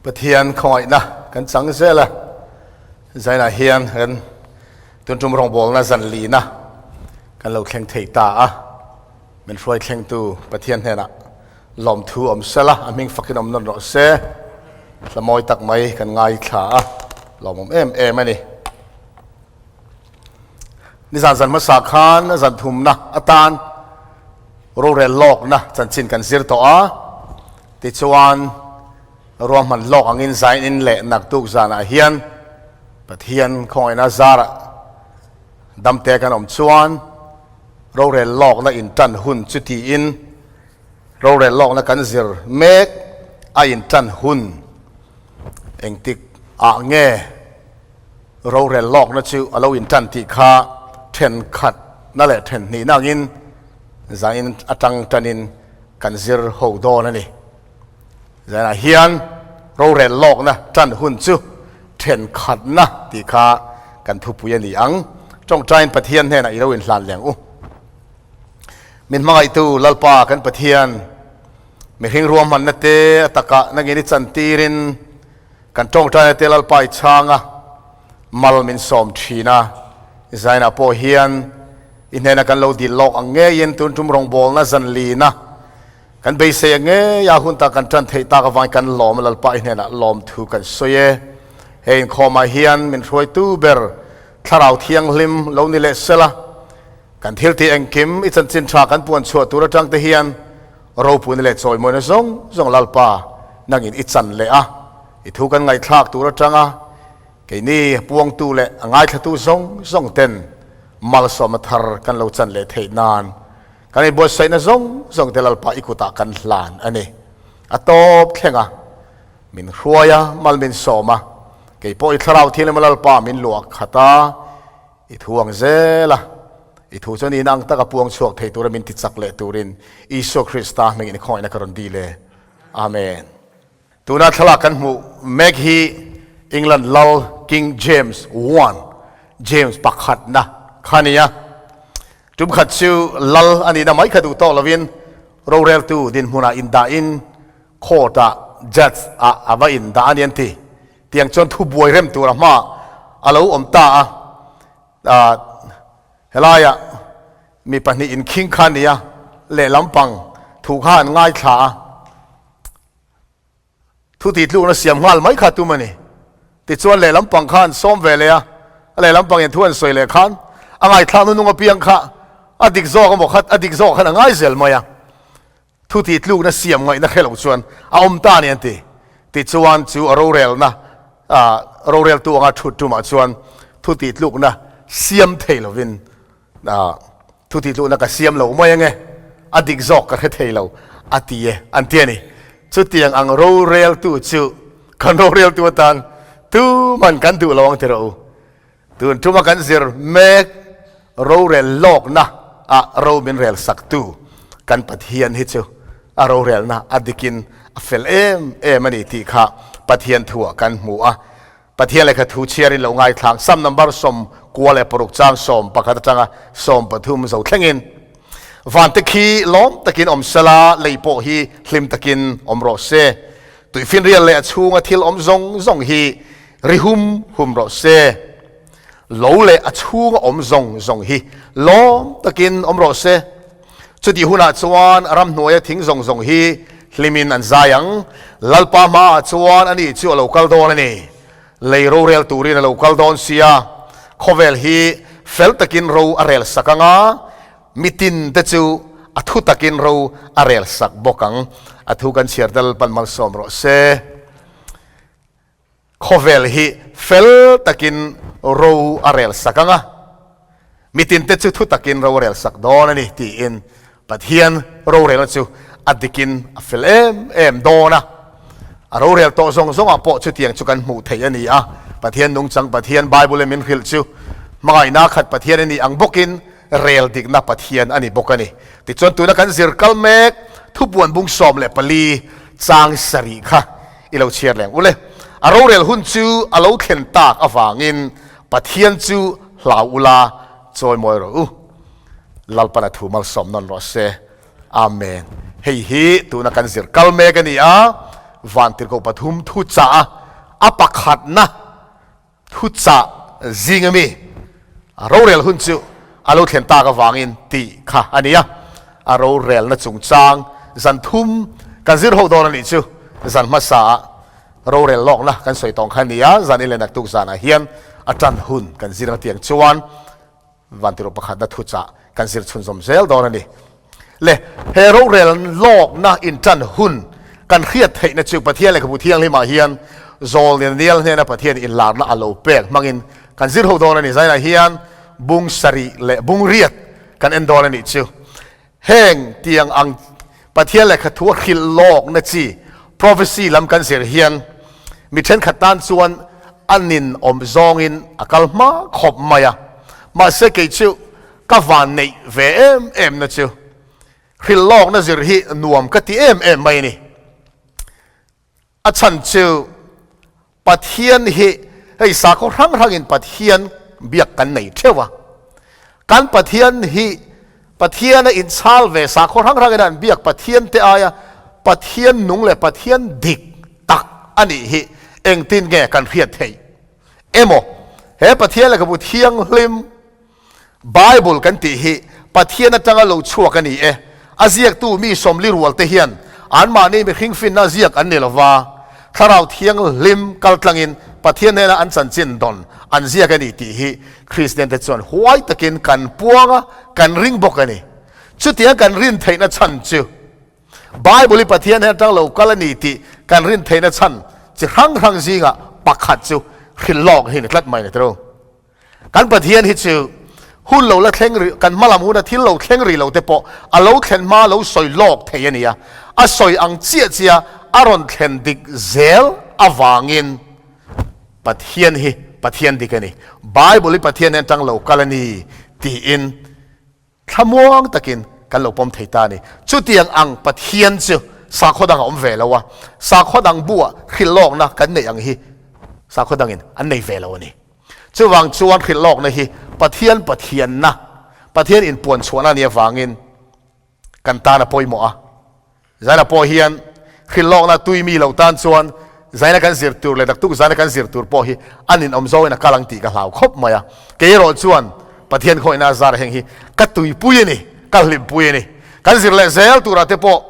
Pathian khawngaihna kan chang zel a, zainah hian kan tun tum rawngbawlna zan lina kan lo thleng thei ta a, min hruai thlengtu Pathian hnenah lawmthu awm sela, a hming fakin awm nawn rawh se. Hla mawi tak mai kan ngaithla a, lawmawm em em a ni. Nizan zan hmasa khan zan thumna atan rorel lawkna chanchin kan zir tawh a, tichuan ruahman lawk angin zainin leh naktuk zanah hian Pathian khawngaihna zarah damte kan awm chuan rorel lawkna intan hun chu tiin rorel lawkna kan zir mek a intan hun engtik ah nge Rorel lawkna chu a lo intan tih kha thenkhat na leh then hnihna angin zanin atang tanin kan zir ho dawn a ni. Zanah hian rorel lawkna tan hun chu thenkhatna tih kha kan thupui a ni ang. Tawngtain Pathian hnenah i lo inhlan leng u. Min hmangaihtu Lalpa kan Pathian, mihring ruahmanna te a takah nangin i chantirin, Kan tawngtaina te Lalpa i chhang a, mal min sawm thin a, Zainah pawh hian i hnena kan lo dil lawk ang ngeiin tun tum rawngbawlna zan lina kan beisei ang ngei a hun tak kan tan theih tak avangin kan lawm a, Lalpa i hnenah lawmthu kan sawi e. Hei inkhawmah hian min hruaitu ber Thlarau Thianghlim lo ni leh sela, kan thiltih engkim i chanchin tha kan puan chhuah tur atang te hian Ropuina leh chawimawina zawng zawng Lalpa nangin i chan leh a, i thu kan ngaihthlak tur atanga keini puangtu leh a ngaithlatu zawng zawng ten malsawmna thar kan lo chan leh theih nan kan inbuatsaihna zawng zawng te Lalpa i kutah kan hlan a ni. A tawp thleng a, min hruai a, mal min sawm a, kei pawh i thlarau thianghlim a Lalpa min luah khat a, I thu ang zel a, i thu chuan in ang taka puang chhuak thei tura min tichak leh turin Isua Krista hmingin i khawngaihna ka rawn dil e. Amen. Tuna thlalak kan hmuh mek hi England Lal King James I, James pakhatna kha a ni a. Tum khat chu Lal a nihna mai kha duh tawk lovin roreltu dinhmunah indahin court-ah judge ah a va indah a ni an ti. Tiang chuan thu buai rem tur a hma a lo awm ta a, ah helaiah mi pahnih inkhing kha a ni a, lehlam pang thu kha an ngaithla a, thu tihtlukna siam nghal mai kha tum a ni. Tichuan lehlam pang kha an sawm ve leh a, a lehlam pangin thu an sawi leh khan a ngaithlak nu nung apiang kha a dik zawk emaw khat a dik zawk khan a ngai zel mai a. Thu tih tlukna siam ngaihna hre lo chuan a awm ta a ni an ti. Tichuan chu a rorelna roreltu anga thut tumah chuan thu tih tlukna siam thei lovin thu tih tlukna ka siam lo mai ange, a dik zawk ka hre thei lo a ti e an ti a ni. Chutiang ang roreltu chu kan roreltu atan tuman kan duh lo ang ti rawh u. Tun tuma kan zir mek rorel lawkna ah ro min rel saktu kan Pathian hi chu a rorelna a dikin a fel em em a ni tih kha Pathian thuah kan hmu a. Pathian lehkha thu chhiarin lo ngaithlang Sam number 96 chang 11 atanga 13 zo thlengin Vante khi lawm takin awm sela, lei pawh hi hlim takin awm rawh se. Tuifinrial leh a chhunga thil awm zawng zawng hi Ri hum hum rawh se. Lo leh a chhunga awm zawng zawng hi lawm takin awm rawh se. Chutih hunah chuan ramhnuaia thing zawng zawng hi hlimin an zai ang. Lalpa hmaah chuan ani chu a lo kal dawn a ni. Lei rorel turin a lo kal dawn sia. Khawvel hi fel takin ro a rel sak ang a, mitin te chu a thu takin ro a rel sak bawk ang. A thu kan chhiar tel pan malsawm rawh se. Khawvel hi fel takin ro a rel sak ang a, mitinte chu thu takin ro a rel sak dawn a ni tiin Pathian rorelna chu a dikin a fel em em dawn a. A rorel tawh zawng zawngah pawh chutiang chu kan hmuh theih a ni a. Pathian nungchang Pathian Bible-in min hrilh chu hmangaihna khat Pathian a nih ang bawkin rel dikna Pathian a ni bawk a ni. Tichuan tuna kan zir kal mek thupuan bung 14 chang sarih kha I lo chhiar leng ule. A rorel hun chu a lo thlen tak avangin Pathian chu hlau ula chawimawi rawh u. Lalpan a thu malsawm nawn rawh se. Amen. Hei hi tuna kan zir kal mek a ni a. Vantirhkoh pathum thuchah a, a pakhatna thuchah zing ami a rorel hun chu a lo thlen tak avangin tih kha a ni a. A rorelna chungchang zan thum kan zir ho dawn a nih chu zan hmasa ah rorel lawkna kan sawi tawng kha a ni a, zan i leh naktuk zanah hian a tan hun kan zir ang tiang chuan Vantirh pakhatna thuchah kan zir chhunzawm zel dawn a ni. Le, he rorel lawkna intan hun kan hriat theihna chu Pathian Lehkhabu Thianghlimah hian Zawlni Daniel hnena Pathian inlarna a lo pek hmangin kan zir ho dawn a ni. Zainah hian bung sarih leh bung riat kan en dawn a nih chu. Heng tiang ang Pathian lehkhathu a hrilh lawkna chi prophecy lam kan zir hian mi thenkhat tan chuan a nin awm zawngin a kal hma khawp mai a. Mahse kei chu ka van neih ve em em na chu hrilh lawkna zir hi nuam ka ti em em mai a ni. A chhan chu Pathian hi hei sakhaw hrang hrangin Pathian biak kan nei theuh a, kan Pathian hi Pathiana inchhal ve sakhaw hrang hrangin an biak Pathian te aia Pathian nung leh Pathian dik tak a nih hi engtin nge kan hriat theih emaw he Pathian lehkhabu thianghlim Bible kan tih hi Pathian atanga lo chhuak a ni e. A ziaktu mi sawmli rual te hian anmahni mihring finna ziak an ni lova, Thlarau Thianghlim kaltlangin Pathian hnena an chanchin dawn an ziak a ni tih hi Kristian te chuan huai takin kan puang a, kan ring bawk a ni. Chutiang kan rin theihna chhan chu Bible hi Pathian hnen atang lo kal a ni tih kan rin theihna chhan chi hrang hrang zingah pakhat chu hrilh lawk hi ni tlat mai ni tiro. Kan Pathian hi chu hun lo la thleng rih, kan hma lam huna thil lo thleng rih lo te pawh a lo thlen hma lo sawi lawk thei a ni a, a sawi ang chiah chiah a rawn thlen dik zel avangin Pathian hi Pathian dik a ni, Bible hi Pathian hian tang lo kal a ni tiin Thlamuang takin kan lo pawm thei ta a ni. Chutiang ang Pathian chu sakhaw dang a awm ve lo a, sakhaw dang buah hrilhlawkna kan neih ang hi sakhaw dangin an nei ve lo a ni. Chuvang chuan hrilhlawkna hi Pathian Pathianna, Pathian inpuanchhuahna a nih avangin kan tan a pawimawh a. Zaina pawh hian hrilhlawkna tui mi lo tan chuan zaina kan zir tur leh naktuk zaina kan zir tur pawh hi a ninawm zawngin a kal ang tih ka hlau khawp mai a. Kei erawh chuan Pathian khawihna a zar heng hi ka tuipui a ni, ka hlimpui a ni. Kan zir leh zel turah te pawh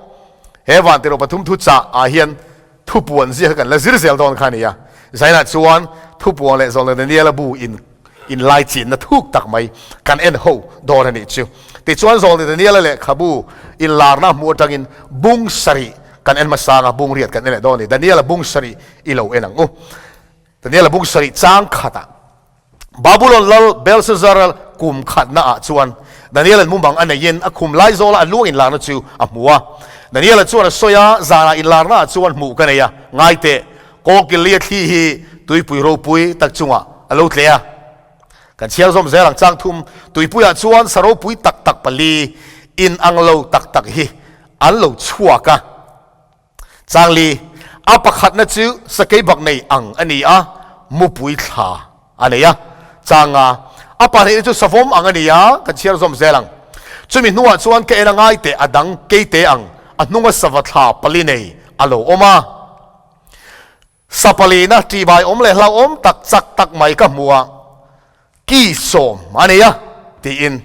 he Vantirh pathum thuchah ah hian thupuan ziak kan la zir zel dawn kha a ni a. Zainah chuan thupuan leh zawlna Daniela bu in inlaichinna thuk tak mai kan en ho dawn a nih chu. Tichuan zawlna Daniela lehkhabu inlarna hmuh atangin bung sarih kan en hmasa anga bung riat kan en leh dawn a ni. Daniela bung sarih i lo en ang u. Daniela bung sarih chang khatah Babulon lal Belshazzar kum khatna ah chuan Daniela'n mumang a neiin a khum lai zawla a luang inlarna chu a hmu a. Daniela chuan a sawi a, Zanah inlarna ah chuan hmuh ka nei a, ngai teh, kawngkil li a thli hi tuipui ropui tak chungah a lo tleh a. Kan chhiar zawm zel ang chang thum, tuipuiah chuan sa ropui tak tak pali in ang lo tak tak hi an lo chhuak a. Changli, A pakhatna chu sakei bak nei ang a ni a, mupui thla a nei a. Changa, A pahnihna chu savawm ang a ni a, kan chhiar zawm zel ang. Chumi hnuah chuan ka en a ngai teh a dang keite ang a hnunga sava thla pali nei a lo awm a. Sapalina ṭihbai awm leh hlauhawm tak chak tak mai ka hmu a, ki sawm a nei a, tiin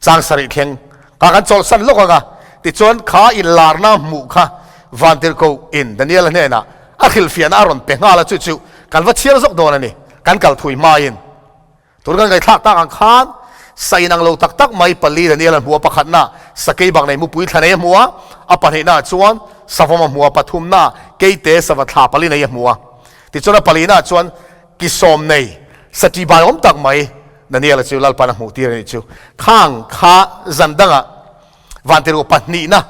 chang sarih thleng kha kan chawlhsan lawk ang a. Tichuan kha inlarna hmuh kha Vantirhkoh in Daniela hnenah a hrilhfiahna a rawn pe nghal a, chu chu kan va chhiar zawk dawn a ni, kan kal thui hmain. Tun kan ngaihthlak tak ang khan sa inang lo tak tak mai pali Daniel a hmu a, pakhatna sakei bak nei mupui thla nei a hmu a, a pahnihna chuan savawm a hmu a, pathumna keite sava thla pali nei a hmu a, tichuan a palina chuan ki sawm nei sati bai awm tak mai Daniel-a chu Lalpan a hmuh tir a nih chu. Khang kha zan dangah Vantirhkoh pahnihna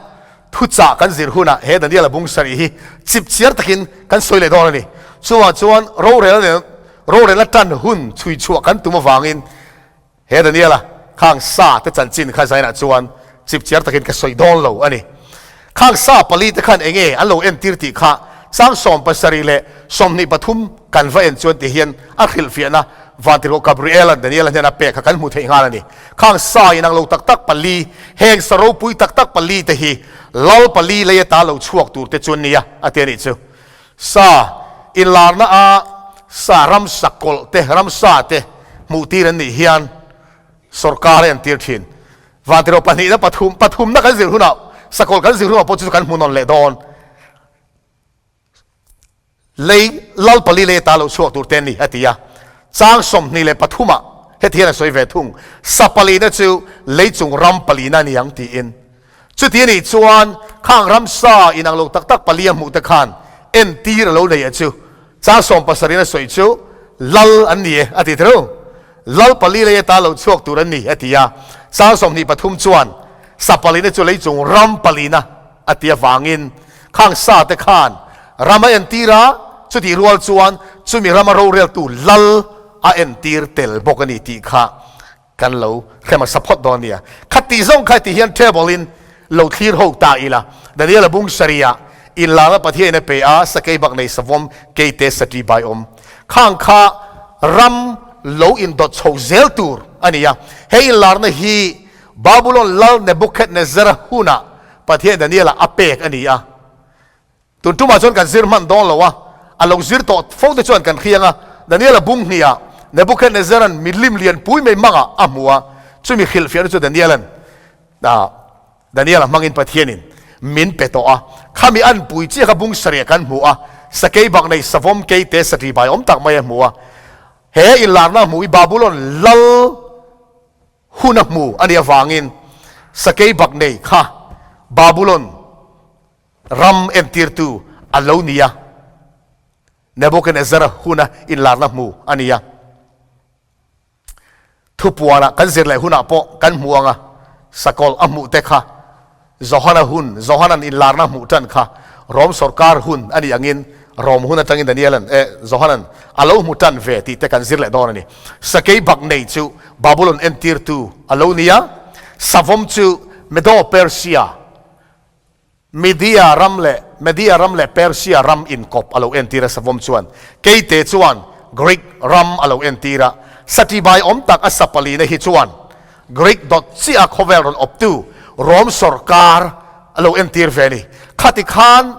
thuchah kan zir hunah he Daniel-a bung sarih hi chipchiar takin kan sawi leh dawn a ni. Chuvang chuan rorel nen rorel atan hun chhui chhuah kan tum avangin he Daniel-a khang sa te chanchin kha zainah chuan chipchiar takin ka sawi dawn lo a ni. Khang sa pali te khan enge an lo entir tih kha chang 70 leh 23 kan va en chuan ti hian a hrilhfiahna Vantirhkoh Gabriel-a'n Daniel-a hnena pek kha kan hmu theih nghal a ni. Khang sa inang lo tak tak pali, heng sa ropui tak tak pali te hi lal pali lei ata lo chhuak tur te chu an ni a, a ti a nih chu. Sa inlarna a sa ramsa kawlh te, ramsa te hmuh tir an nih hian sorkar a entir thin. Vantirho pahnihna pathum, pathumna kan zir hunah, sakawlh kan zir hunah pawh chu chu kan hmu nawn leh dawn. Lei lal pali lei ata lo chhuak tur te an ni, a ti a. Chang 23 ah heti hian a sawi ve thung, Sa palina chu lei chung ram palina a ni ang tiin. Chuti a nih chuan khang ramsa inang lo tak tak pali a hmuh te khan entir a lo nei a chu. Chang 17 in a sawi chu lal an ni e a ti tho. Lal pali lei ata lo chhuak tur an ni a ti a. Chang 23 chuan sa palina chu lei chung ram palina a ti avangin khang sa te khan ram a entir a, chutih rual chuan chumi rama roreltu lal a entir tel bawk a ni tih kha kan lo hre hmasa phawt dawn nia. Khatih zawng kha ti hian table in lo thlir ho ta ila, Daniel-a bung sarih-ah inlana Pathianin a pe a, sakei bak nei savawm keite sati bai awm khang kha ram lo indawt chho zel tur a ni a. He inlarna hi Babulon lal Nebuchadnezzar-a hunah Pathian Daniel-a a pek a ni a. Tun tumah chuan kan zir hman dawn lo a, a lo zir tawh fo te chuan kan hriang a. Daniel-a bung hniah Nebuchadnezzar-a'n milim lian pui mai mangah a hmu a, chumi hrilhfiahna chu Daniel-a'n Daniel-a hmangin Pathianin min pe tawh a. Khami an pui chiah kha bung sarih kan hmu a, sakei bak nei savawm keite satri bai awm tak mai a hmu a. He inlarna a hmuh hi Babulon lal Hun a hmu a nih avangin sakei bak nei kha Babulon ram entirtu a lo ni a, Nebuchadnezzar-a huna inlarna hmu a ni a. Thupuanah kan zir leh hunah pawh kan hmu ang a, sakawlh a hmuh te kha Johana hun, Johana'n inlarna hmuh tan kha Rom sawrkar hun a nih angin Rom hun atangin Daniela'n, eh, Johana'n a lo hmu tan ve tih te kan zir leh dawn a ni. Sakei bak nei chu Babulon entirtu a lo ni a, savawm chu Medo-Persia, Media ram leh Media ram leh Persia ram inkawp a lo entir a, savawm chuan keite chuan Greek ram a lo entir a, satibai awm tak a sapalina hi chuan Greek dawt chiah a khawvel rawn awptu Rom sawrkar a lo entir ve a ni. Khati khan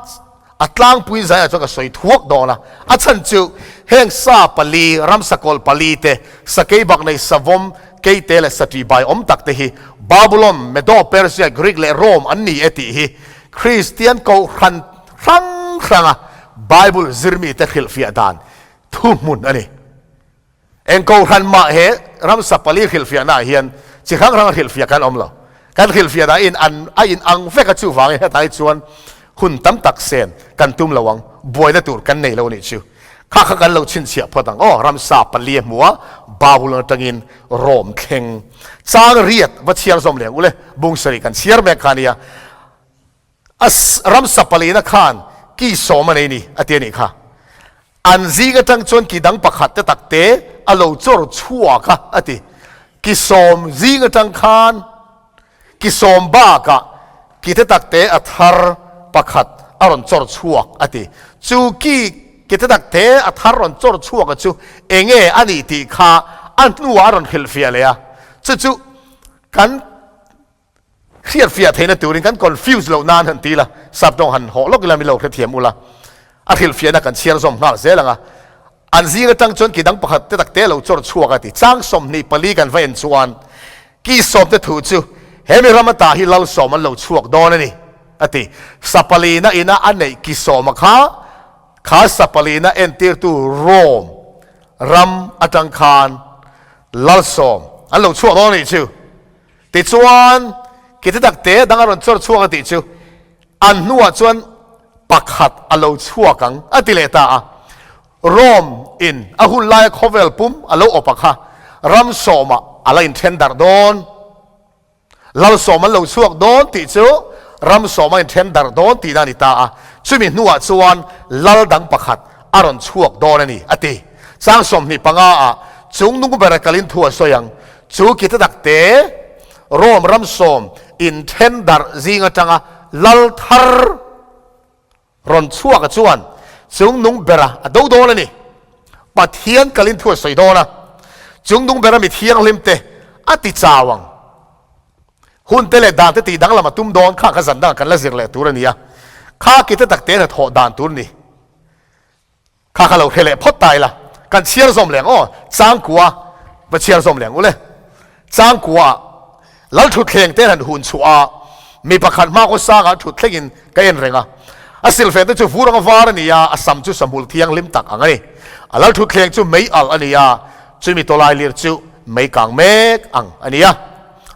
a tlangpui zaiah chuan ka sawi thuak dawn a, a chhan chu heng sa pali, ramsa kawlh pali te, sakei bak nei savawm, keite leh satri bai awm tak te hi Babulon, Medo, Persia, Greek leh Rome an ni e tih hi Kristian kohhran hrang hranga Bible zirmite hrilhfiah dan thuhmun a ni. Eng kohhran mah he ramsa pali hrilhfiahna ah hian chi hrang hrang a hrilhfiah kan awm lo. Kan hrilhfiahna in an a in ang vek a chuvangin hetah hi chuan hun tam tak sen kan tum lo ang, buaina tur kan nei lo a nih chu. Kha kha kan lo chhinchhiah phawt ang aw, ramsa pali a hmu a, Babulon atangin Rome thleng chang riat va chhiar zawm leh ang ule, bung sarih kan chhiar mek kha a nia. A ramsa palina khan ki sawm a nei ni a ti a nih kha. An zing atang chuan ki dang pakhat te tak te a lo chawr chhuak a a ti. Ki sawm zing atang khan ki sawm bakah ki te tak te a thar pakhat a rawn chawr chhuak a ti. Chu ki ki te tak te a thar rawn chawr chhuak a chu enge a nih tih kha a hnuah a rawn hrilhfiah leh a. Chu chu kan Hriatfiah theihna turin kan confuse loh nan han ti ila, sap tawng han hawh lawk ila min lo hrethiam ula, a hrilhfiahna kan chhiar zawm nghal zel ang a. An zing atang chuan ki dang pakhat te tak te lo chawr chhuak a ti. Chang 24 kan va en chuan ki sawm te thu chu hemi ram ata hi lal sawm an lo chhuak dawn a ni a ti. Sapalina ina a neih ki sawma kha kha sapalina entirtu Rome ram atang khan lal sawm an lo chhuak dawn a nih chu. Tichuan, ki te tak te dang a rawn chawr chhuak a tih chu an hnuah chuan pakhat a lo chhuak ang a ti leh ta a. Rome in a hun laia khawvel pum a lo awp a kha ram sawmah a la inthen darh dawn. Lal sawm an lo chhuak dawn tih chu ram sawm a inthen darh dawn tihna a ni ta a. Chumi hnuah chuan lal dang pakhat a rawn chhuak dawn a ni a ti. Chang 25 ah chung nung bera kalin thu a sawi ang. Chu ki te tak te Rome ram sawm inthen darh zing atanga lal thar rawn chhuak a chuan chung nung bera a do dawn a ni. Pathian kalin thu a sawi dawn a, chung nung bera mi thianghlim te a ti chau ang. Hun te leh dan te tih danglam a tum dawn kha kha zan dangah kan la zir leh tur a ni a, kha ki te tak te hnathawh dan tur ni. Kha kha lo hre leh phawt ta ila. Kan chhiar zawm leh ang aw. Changkua va chhiar zawm leh ang u le. Changkua ah Lal thutthleng te han hun chhuah a, mi pakhat hma khaw sangah thut thlengin ka en reng a. A silfen te chu vur anga var a ni a, a sam chu sahmul thianghlim tak ang a ni. A lal thutthleng chu mei alh a ni a, chumi tawlai lir chu mei kang mek ang a ni a.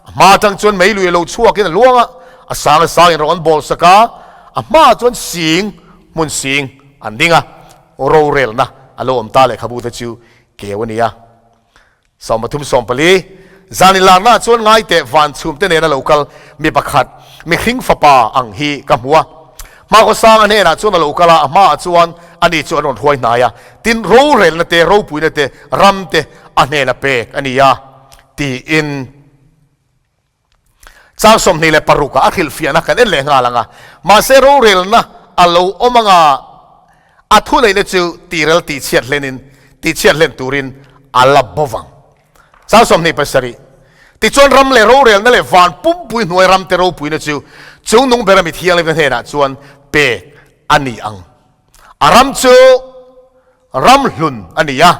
A hma atang chuan mei lui a lo chhuakin a luang a, a sang a sangin rawng an bawl sak a, a hmaah chuan sing hmun sing an ding a, rorelna a lo awm ta lehkhabu te chu keu a ni a. 33 40 Zan inlarnaah chuan ngai teh van chhumte nena lo kal mi pakhat, mihring fapa ang hi ka hmu a. Hmakhawsanga hnenah chuan a lo kal a, a hmaah chuan ani chu an rawn hruai hnai a, tin rorelna te, ropuina te, ram te a hnena pek a ni a, tiin. Chang 26 ah a hrilhfiahna kan en leh nghal ang a, mahse rorelna a lo awm anga a thuneihna chu tirel tihchhiat hlenin tihchhiat hlen turin a la bo vang. Chang 27 Tichuan ram leh rorelna leh van pumpui hnuai ramte ropuina chu chungnung bera mi thianghlimna hnenah chuan pek a ni ang. A ram chu ram hlun a ni a,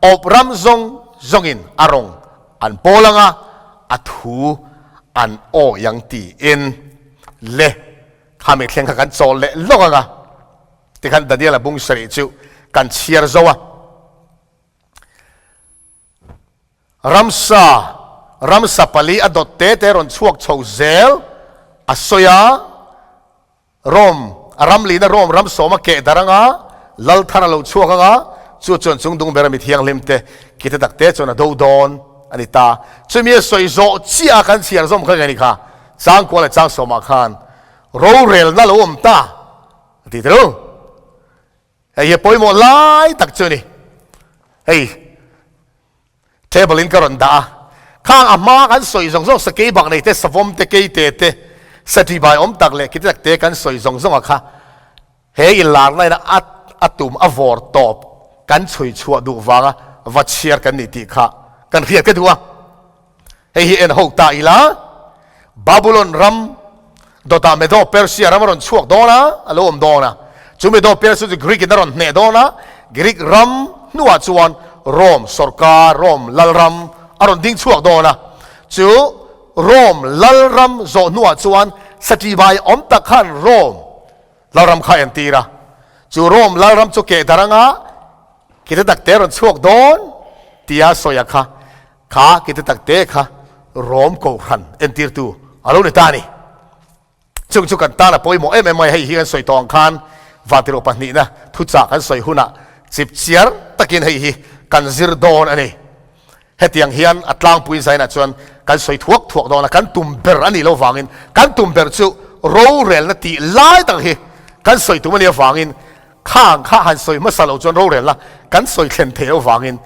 awp ram zawng zawngin a rawng an pawl ang a, a thu an awi ang tiin le khami thleng kha kan chawl leh lawk ang a, tikhan Daniel-a bung sarih chu kan chhiar zo a. Ramsa, ramsa pali a dawt te te rawn chhuak chho zel a sawi a. Rome, a ram lihna Rome ram sawm a keh darh anga, lal thar a lo chhuak anga, chu chuan chung dung bera mi thianghlim te ki te tak te chuan a do dawn a ni ta. Chumi a sawi zawh chiah a kan chhiar zawm kha nge ni kha, changkua leh chang sawmah khan rorelna lo awm ta a ti tilo. Hei hi a pawimawh lai tak chu a ni. Hei. Table in ka rawn dah a, khang a hma kan sawi zawng zawng sakei bak nei te, savawm te, keite te, saṭibai awm tak leh kiti tak te kan sawi zawng zawng a kha he inlarna in a a tum a vawr tawp kan chhui chhuah duh vanga va chhiar kan nih tih kha kan hriat ka duh a. Hei hi en ho ta ila, Babulon ram dawtah Medo Persia ram a rawn chhuak dawn a, a lo awm dawn a. Chu Medo Persia chu Greek in a rawn hneh dawn a, Greek ram hnuah chuan Rome sawrkar, Rome lalram a rawn ding chhuak dawn a. Chu Rome lalram zawh hnuah chuan saṭibai awm tak khan Rome lalram kha a entir a. Chu Rome lalram chu keh darh anga kite takte a rawn chhuak dawn tia sawi a kha. Kha kite takte kha Rom Kohhran entirtu a lo ni ta a ni. Chung chu kan tan a pawimawh em em mai, hei hi kan sawi tawh ang khan Vantirh pahnihna thuchah kan sawi hunah chipchiar takin hei hi kan zir dawn a ni. Hetiang hian a tlangpui zainah chuan kan sawi thuak thuak dawn a, kan tum ber a nih loh vangin kan tum ber chu rorelna tih lai tak hi kan sawi tum a nih avangin khang kha han sawi hmasa loh chuan rorelna kan sawi thlen theih loh vangin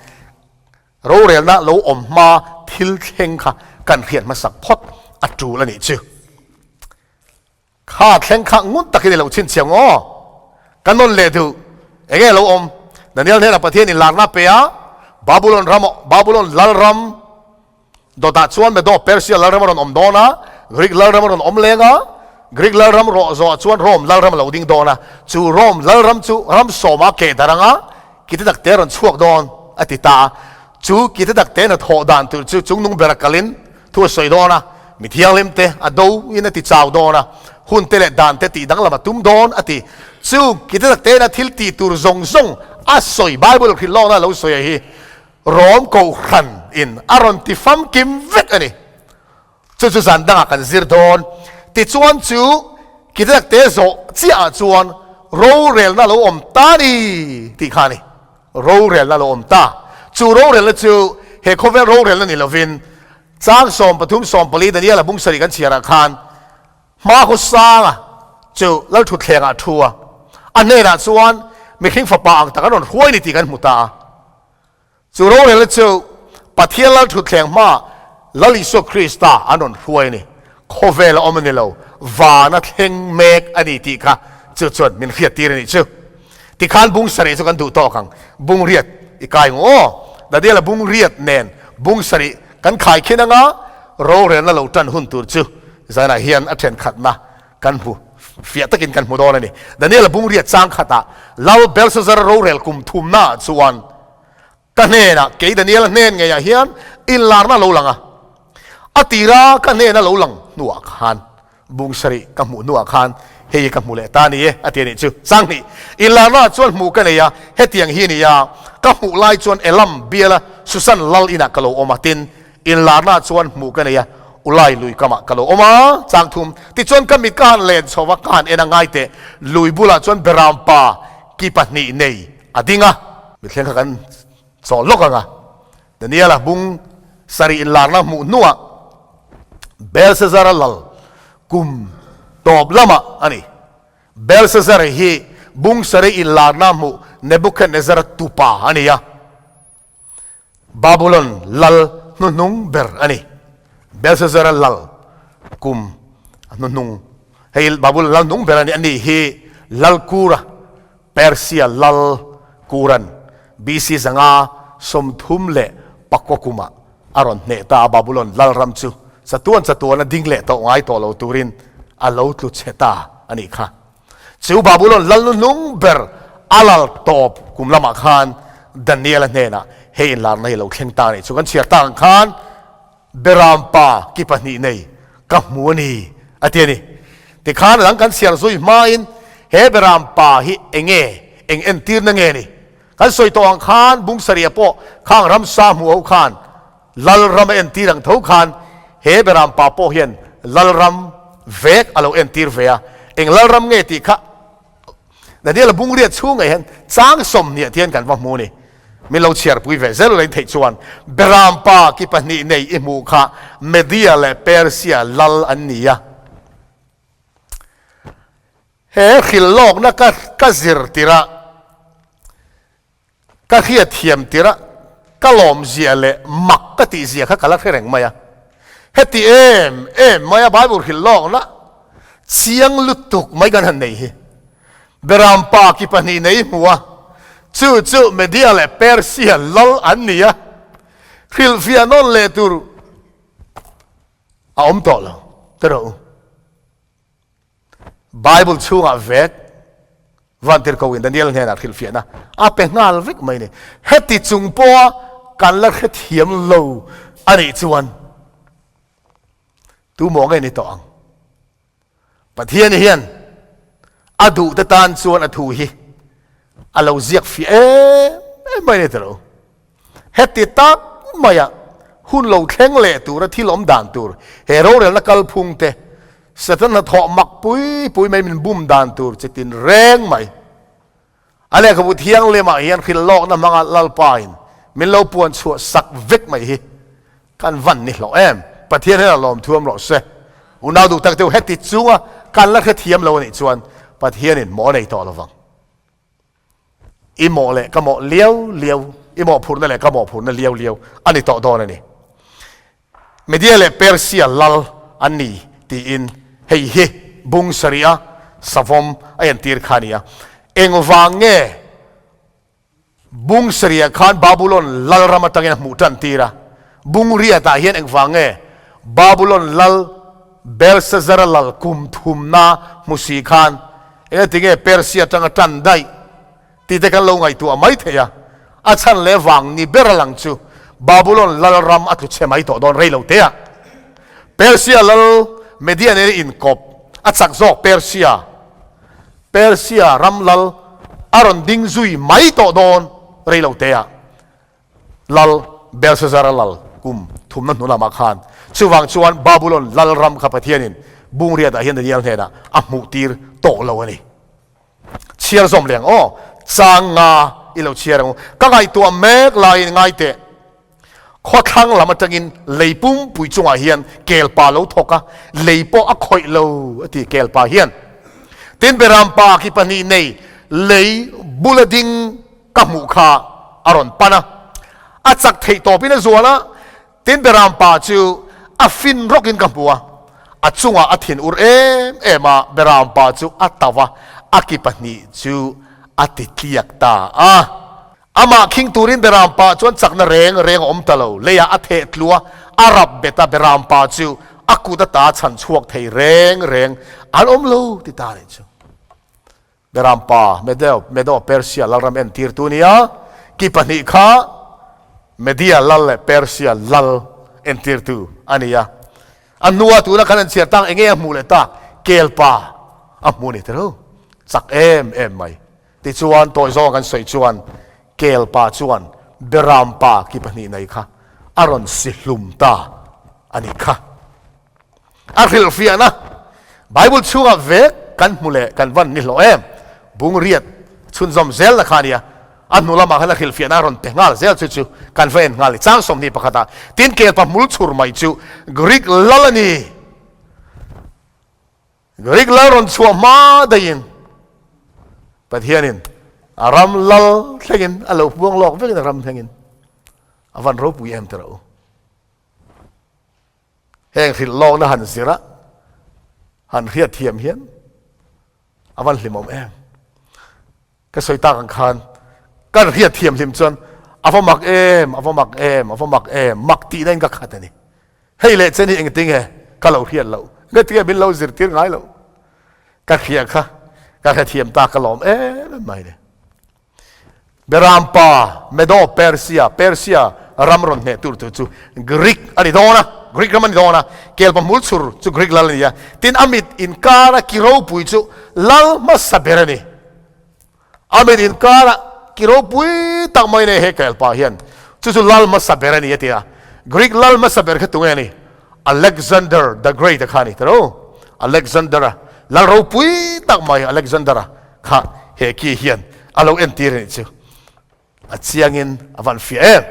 Rorelna lo awm hma thil thleng kha kan hriat hmasak phawt a tul a nih chu. Kha thleng kha ngun takin i lo chhinchhiah ngaw. Ka nawn leh duh. Enge lo awm? Daniel hnenah Pathian in larna a pe a, Babulon ram, Babulon lalram dawtah chuan Medo Persia lalram a rawn awm dawn a, Greek lalram a rawn awm leng a, Greek lalram rawh zawhah chuan Rome lalram a lo ding dawn a, chu Rome lalram chu ram sawma keh darh anga, Kite takte a rawn chhuak dawn, a ti ta a. Chu kite takte hnathawh dan tur chu chungnung bera kalin thu a sawi dawn a, mi thianghlim te a do in a ti chau dawn a, hun te leh dan te tih danglam a tum dawn, a ti. Chu kite takte ina thil tih tur zawng zawng a sawi, Bible hrilh lawkna a lo sawi a hi Rom Kohhran in a rawn ti famkim vek a ni. Chu chu zan dangah kan zir dawn. Tichuan chu Kitakte zawh chiahah chuan rorelna lo awm ta ni tih kha a ni. Rorelna lo awm ta. Chu rorelna chu he khawvel rorelna ni lovin chang 13 14 Daniel-a bung sarih kan chhiarah khan hma khawsanga chu Lalthutthlengah a thu a. A hnenah chuan mihring fapa ang tak an rawn hruai ni tih kan hmu ta a. Chu rorelna chu Pathian Lal thutthleng hmaah Lal Isua Krista an rawn hruai a ni. Khawvel a awm a ni lo, van a thleng mek a ni tih kha chu chuan min hriattir a nih chu. Tikhan bung sarih chu kan duh tawk ang, bung riat i kai ngu aw. Daniel-a bung riat nen bung sarih kan khai khin anga rorelna lo tan hun tur chu zanah hian a thenkhatna kan hmu. Fiah takin kan hmu dawn a ni. Daniel-a bungriat chang khatah Lal Belshazzar rorel kum thumnaah chuan ka hnenah, kei Daniel-a hnen ngeiah hian inlarna a lo lang a. A tira ka hnena lo lang hnuah khan bung sarih ka hmuh hnuah khan hei hi ka hmu leh ta a ni e, a ti a nih chu. Changhnih, inlarnaah chuan hmuh ka nei a, hetiang hi a ni a, ka hmuh lai chuan Elam biala Susan lal inah ka lo awm a, tin, inlarnaah chuan hmuh ka nei a, Ulai lui kamah ka lo awm a, Changthum, tichuan ka mit ka han len chho va, ka han en a ngai teh, lui bulah chuan Berampa ki pahnih nei a ding a. Mithleng kha kan chawl lawk ang a. Daniela bung sarih inlarna hmuh hnuah Belshazzar-a lal kum tawp lamah a ni. Belshazzar hi bung sarih inlarna hmuh Nebuchadnezzar-a tupa a ni a, Babulon lal hnuhnung ber a ni. Belshazzar-a lal kum hnuhnung, hei Babulon lal hnung ber a ni, ani hi lal kura Persia lal Kuran BC 534 kumah a rawn hneh ta a, Babulon lalram chu chatuan chatuana ding leh tawh ngai tawh lo turin a lo tlu chhe ta a nih kha. Chu Babulon lal nuhnung ber a lal tawp kum lamah khan Daniel-a hnenah hei inlarna hi a lo thleng ta a nih chu. Kan chhiar tak ang khan Beram pa ki pahnih nei ka hmu a ni, a ti a ni. Tikhan a dang kan chhiar zui hmain he Beram pa hi eng nge, eng entirna nge ni? Kan sawi tawh ang khan bung sarih pawh khang ramsa hmu ho khan Lalram a entir ang tho khan he Beram pa pawh hian Lalram vek a lo entir ve a. Eng Lalram nge tih kha Daniel-a bungriat chhungah hian chang sawmhniah te hian kan va hmu a ni. Min lo chhiarpui ve zel ulain theih chuan Beram pa ki pahnih nei i hmuh kha Media leh Persia lal an ni a. He hrilhlawkna ka ka zir tirh a, Ka hriatthiam tirh a, ka lawmzia leh mak ka tihzia kha ka la hre reng mai a. Heti em em mai a Bible hrilh lawkna chiang lutuk mai kan han nei hi. Beram pa ki pahnih nei hmu a, chu chu Media leh Persia lal an ni a, hrilhfiah nawn leh tur a awm tawh lo, ti rawh u. Bible chhungah vek Vantirhkoh in Daniel hnenah hrilhfiahna a pe nghal vek mai ni. Heti chung pawha kan la hrethiam lo a nih chuan tu maw nge ni tawh ang? Pathian hian a duhte tan chuan a thu hi a lo ziak fiah em em mai ni tilo. Heti tak maia hun lo thleng leh tura thil awm dan tur, he rorelna kalphung te, Satan hnathawh mak pui pui mai min bum dan tur chi tin reng mai. A lehkhabu thianghlimah hian hrilh lawkna hmanga Lalpain min lo puan chhuah sak vek mai hi kan van ni hlawh em. Pathian hian a lawm thuam rawh se. Unau duh tak deuh heti chunga kan la hrethiam lo anih chuan Pathianin mawh a nei tawh lovang. I mawh leh ka mawh liau liau, i mawhphurhna leh ka mawhphurhna liau liau a ni tawh dawn a ni. Media leh Persia lal an ni tiin hei hi bung sarih a savawm a entir kha a ni a. Engvang nge bung sarihah khan Babulon lal ram atangin a hmuh tan tir a? Bung riatah hian engvang nge Babulon lal Belshazzar-a lal kum thumna hmu si khan engati nge Persia atanga tan daih tih te kan lo ngaihtuah mai thei a, a chhan leh vang ni ber a lang chu Babulon lal ram a tlu chhe mai tawh dawn rei lo te a. Persia lal Media nena inkawp a chak zawk Persia, Persia ram lal a rawn ding zui mai tawh dawn rei lo te a. Lal Belshazzar-a lal kum thumna hnu lamah khan chuvang chuan Babulon lal ram kha Pathianin bungriatah hian Daniel hnenah a hmuhtir tawh lo a ni. Chhiar zawm leng aw, chang nga i lo chhiar ang u. Ka ngaihtuah mek laiin ngai teh. Khawthlang lam atangin lei pumpui chungah hian kelpa lo thawk a, lei pawh a khawih lo a ti kelpa hian. Tin Berampa ki pahnih nei lei bula ding ka hmuh kha a rawn pan a, a chak theih tawpin a zual a, tin Berampa chu a fin rawkin ka hmu a, a chungah a thin ur em em a, Berampa chu a tau a, a ki pahnih chu a ti tliak ta a. Amah khing turin Berampa chuan chakna reng reng a awm ta lo, leiah a theh tlu a, a rap bet a, Berampa chu. A kut ata chhan chhuak thei reng reng an awm lo ti ta nih chu. Berampa, Medeo, Medo, Persia lalram entirtu nia, ki pahnih kha Media lal leh Persia lal entirtu a ni a. A hnua tuna khan an chhiar tang enge a hmuh leh tak? Kelpa a hmu ni tero. Chak em em mai. Tichuan tawi zawng kan sawi chuan Kelpa chuan Berampa ki pahnih nei kha a rawn si hlum ta a nih kha. A hrilhfiahna Bible chhungah vek kan hmu leh kan van ni hlawh em? Bung riat chhunzawm zelna kha a nia. A hnu lamah khan a hrilhfiahna a rawn pe nghal zel chu chu kan va en nghal i chang 20 pakhatah tin kelpa hmul chhur mai chu Greek lal a ni. Greek lal rawn chhuah hma daihin Pathianin a ram lal thlengin a lo puang lawk vekin a ram thlengin a van ropui em tira u. Heng hrilh lawkna han zir a, han hriat thiam hian a van hlimawm em. Ka sawi tak ang khan kan hriat thiam hlim chuan a va mak em, a va mak em, a va mak em, mak tihna in ka khat a ni. Hei leh chen hi engtinge ka lo hriat loh, ngatinge min lo zirtir ngai loh. Ka hria kha ka hrethiam ta ka lawm em em mai ni. Berampa, Medo, Persia, Persia ram rawn hneh tur tu chu Greek a ni dawn a, Greek ram a ni dawn a, kelpa hmul chhur chu Greek lal a ni a, tin a mit inkara ki ropui chu lal hmasa ber a ni. A mit inkara ki ropui tak mai nei he kelpa hian chu chu lal hmasa ber a ni a ti a, Greek lal hmasa ber kha tunge a ni? Alexander the Great a kha a ni tiro, Alexander-a lal ropui tak mai Alexander-a Kha he ki hian a lo entir a nih chu a chiangin a van fiah em.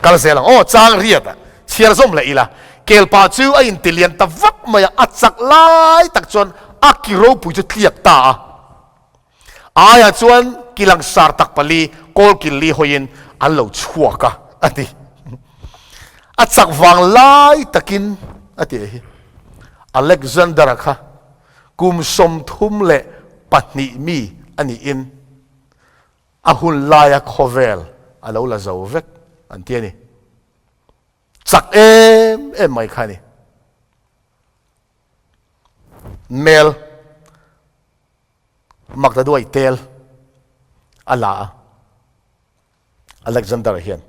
Kal zel ang aw chang riat a chhiar zawm leh ila kelpa chu a inti lian ta vak mai a, a chak lai tak chuan a ki ropui chu tliak ta a. Aiah chuan ki langsar tak pali kawl kil li hawiin an lo chhuak a a ti. A chak vang lai takin a ti hi Alexander-a kha Kum 32 mi a niin a hun laia khawvel a lo la zo vek an ti a ni. Chak em em mai kha a ni. Mel Maktaduai tel a la a. Alexander hian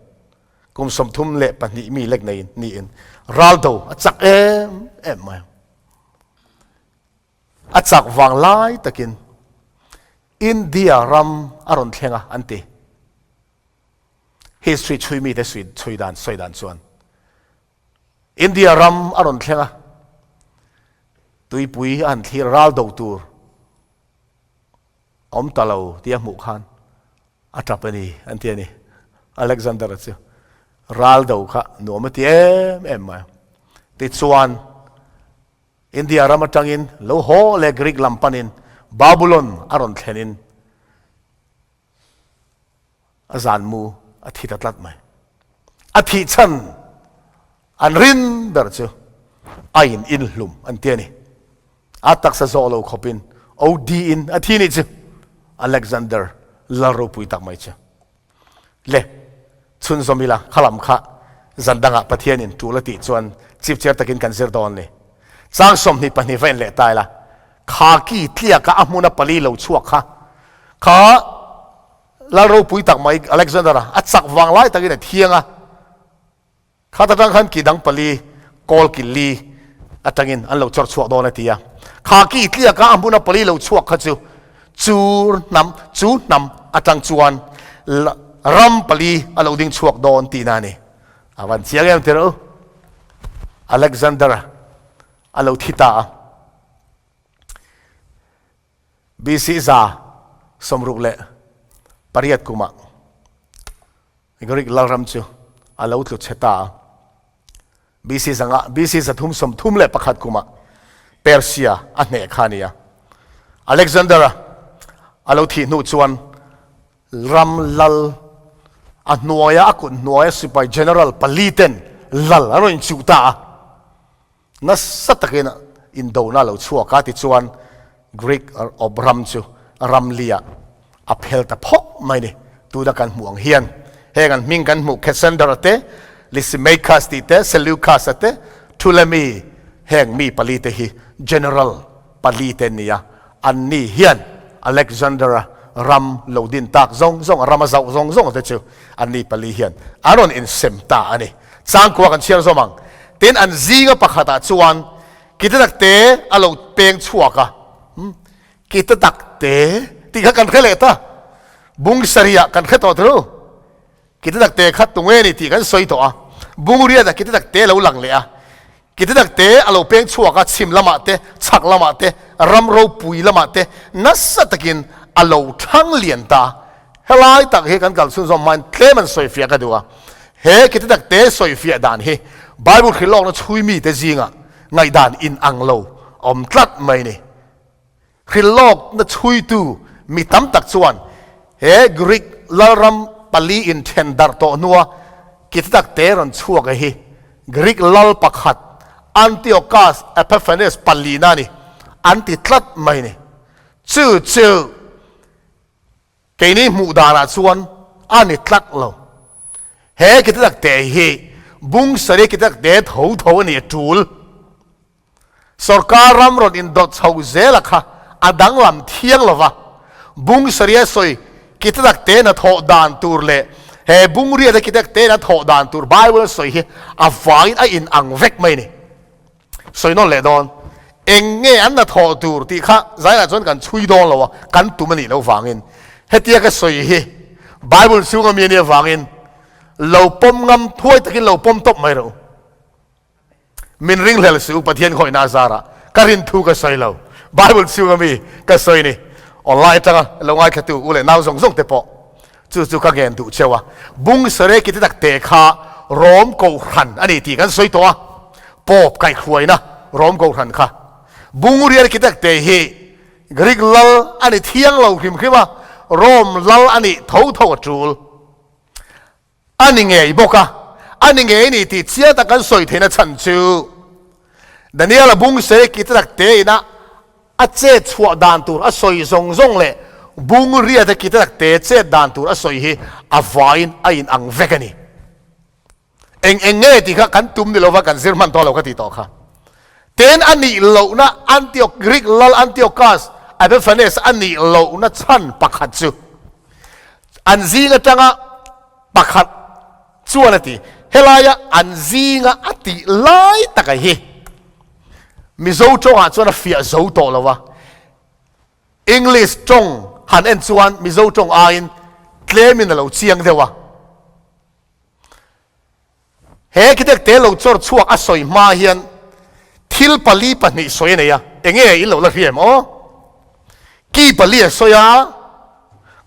kum 32 mi lek nei niin raldo a chak em em mai. A chak vang lai takin India ram a rawn thleng a an ti. History chhui mite chhui dan sawi dan chuan India ram a rawn thleng a, tuipui a han thlir raldo tur awm ta lo tih a hmuh khan a tap a ni an ti a ni. Alexander-a chu ral do kha nuam a ti em em mai a. Tichuan, India ram atangin lo haw leh Greek lam panin Babulon a rawn thlenin a zan mu a thi ta tlat mai. A thih chhan an rin ber chu a in inhlum an ti a ni. A taksa zawh lo khawpin OD in a thi nih chu Alexander lal ropui tak mai chu. Le chhunzawm ila khalam kha zan dangah Pathianin tul a tih chuan chipchiar takin kan zir dawn ni. Chang 22 va en leh ta ila khaki tliaka a hmuna pali lo chhuak kha kha lal ropui tak mai Alexander-a a chak vang lai takin a thiang a. Khat atang khan ki dang pali, kawl ki li atangin an lo chawr chhuak dawn a ti a. Kha ki tliaka a hmuna pali lo chhuak kha chu chur hnam, chu hnam atang chuan ram pali a lo ding chhuak dawn tihna a ni. A van chiang em tirh u. Alexander-a a lo thi ta a. BC 168 kumah Greek lalram chu a lo tlu chhe ta a. BC zanga BC 331 kumah Persia a hneh kha a ni a. Alexander-a a lo thih hnu chuan ram lal a hnuaia a kut hnuaia sipai general pali ten lal an rawn inchuh ta a. Nasa takin indona a lo chhuak a, tichuan Greek awp ram chu ram liah a phel ta phawk mai ni. Tuna kan hmuh ang hian heng an hming kan hmuh Cassander te, Lysimachus tih te, Seleucus te, Ptolemy Heng mi palite hi General palite an ni a, anni hian Alexander-a ram lo din tak zawng zawng, a ram a zauh zawng zawng te chu anni pali hian an rawn insem ta a ni. Changkua kan chhiar zawm ang. Tin, an zinga pakhatah chuan kita takte a lo peng chhuak a, kita takte tih kha kan hre leh ta, bung sarihah kan hre tawh tho. Kita takte kha tunge ni tih kan sawi tawh a, Bungriata kita takte lo lang leh a, kita takte a lo peng chhuak a, chhim lamah te, chhak lamah te, ram ropui lamah te nasa takin a lo thlang lian ta. Helai tak hi kan kal chhunzawm hmain tlem an sawifiah ka duh a, he kita takte sawifiah dan hi Bible hrilhlawkna chhui mite zingah ngaihdan inang lo a awm tlat mai ni. Hrilhlawkna chhuitu mi tam tak chuan he Greek lalram pali inthen darh tawh hnua kita takte rawn chhuak a hi Greek lal pakhat Antiochus Epiphanes palina a ni an ti tlat mai ni. Chu chu Keini hmuh danah chuan a ni tlat lo. He kita takte hi bung sarih kita takte tho tho a ni a tul. Sorkar ram rawn indawt chho zela kha a danglam thiang lo va, bung sarih a sawi kita takte na thawh dan tur leh he bung riata kita takte na thawh dan tur Bible a sawi hi a vangin a inang vek mai a ni. Sawi nawn leh dawn, eng nge an hnathawh tur tih kha zainah chuan kan chhui dawn lo a, kan tum a nih loh vangin. Hetia ka sawi hi Bible chhunga mi a nih avangin lo pawm ngam thuai takin lo pawm tawp mai rawh u. Min ringhlel suh u Pathian khawihna a zarah ka rin thu ka sawi lo, Bible chhunga mi ka sawi ni. Online atanga lo ngaithlatu u leh nau zawng zawng te pawh chu chu ka ngen duh cheu a, bung sare ki te tak te kha Rom Kohhran a ni tih kan sawi tawh a, Pope kaihhruaina Rom Kohhran kha bung rial ki tak te hi Greek lal a ni thiang lo hrim hrim a, Rom lal a nih tho tho a tul a ni ngei bawk a, a ni ngei ni tih chiang tak kan sawi theihna chhan chu Daniel-a bung sare ki te tak te ina A chet chhuah dan tur a sawi zawng zawng leh bung riat a kita tak te chet dan tur a sawi hi a vaiin a in ang vek a ni. Eng eng nge tih kha kan tum ni lova kan zir hman tawh lo ka tih tawh kha. Ten a nih lohna Antioch Greek lal Antiochus Epiphanes a nih lohna chhan pakhat chu an zing atanga pakhat chuan a ti. Helaia an zinga a tih lai taka hi Mizo tawngah chuan a fiah zo tawh lo a, English tawng han en chuan Mizo tawng aiin tlemin a lo chiang deuh a. He khitekte lo chawr chhuak a sawi hma hian thil pali pahnih sawi a nei a, enge in lo la hria em aw? Ki pali a sawi a,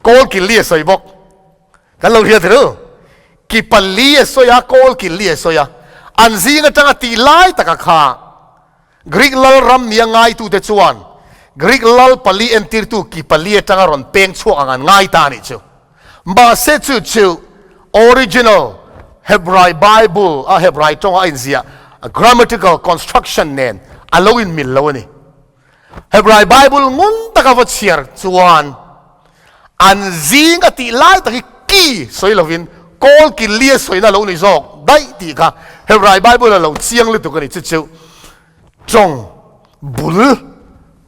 kawl kil li a sawi bawk. Kan lo hria thei Ki pali a sawi a, kawl kil li a sawi a. An zing atanga tih lai taka kha Greek lal ram nia ngaitute chuan Greek lal pali entirtu ki pali atanga rawn peng chhuak ang an ngai ta a nih chu. Mahse chu chu original Hebrai Bible a Hebrai tawnga a inziah grammatical construction nen a lo inmil lo a ni. Hebrai Bible ngun taka va chhiar chuan an zing a tih lai tak hi ki sawi lovin kawl ki lia sawina lo ni zawk daih tih kha Hebrai Bible a lo chiang lutuk a ni. Chu chu tawng bul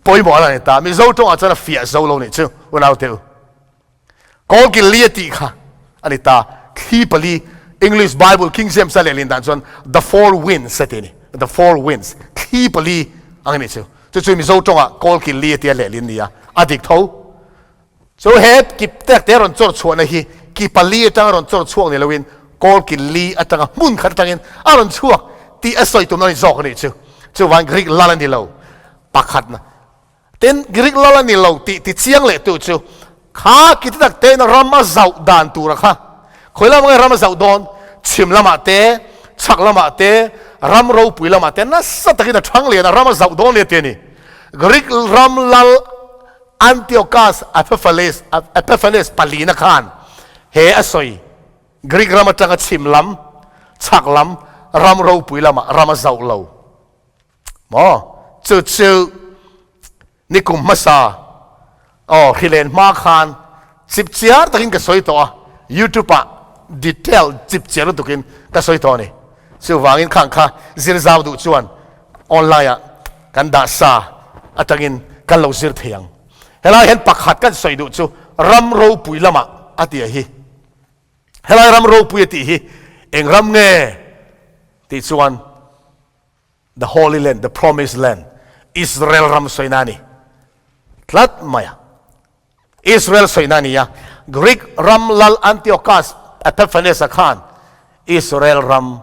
pawimawh a la ni ta. Mizo tawngah chuan a fiah zo lo nih chu unau te u. Kawl ki lia tih kha a ni ta. Thli pali English Bible King James a lehlin dan chuan the four winds a ti a ni. The four winds thli pali ang a nih chu. Chu chu Mizo tawngah kawl ki lia tia lehlin ni a, a dik tho. Chu he ki tek te rawn chawr chhuahna hi ki pali atanga rawn chawr chhuak ni loin kawl ki li atanga hmun khat atangin a rawn chhuak tih a sawi tumna ni zawk a nih chu. Chuvang Greek lal a ni lo pakhatna. Tin, Greek lal a ni lo tih ti chiang leh tu chu kha ki te tak tein ram a zauh dan tura kha khawi lamah nge ram a zauh dawn? Chhim lamah te, chhak lamah te, ram ropui lamah te nasa takin a thang lian a, ram a zauh dawn nia ti a ni. Greek ram lal Antiochus Epiphanes, Epiphanes palina khan he a sawi Greek ram atanga chhim lam, chhak lam, ram ropui lamah ram a zauh lo. Maw? Chu chu nikum hmasa aw hrilen hma khan chip chiar takin ka sawi tawh a, YouTube ah detail chip chiar lutukin ka sawi tawh a ni. Chuvangin khang kha zir zau duh chuan. Online ah kan dah sa atangin kan lo zir thei ang. Helai hian pakhat kan sawi duh chu ram ropui lamah a ti a hi. Helai ram ropui a tih hi eng ram nge tih chuan The Holy Land, The Promised Land, Israel ram sawina a ni tlat mai a. Israel sawina a ni a, Greek ram lal Antiochus Epiphanes-a khan Israel ram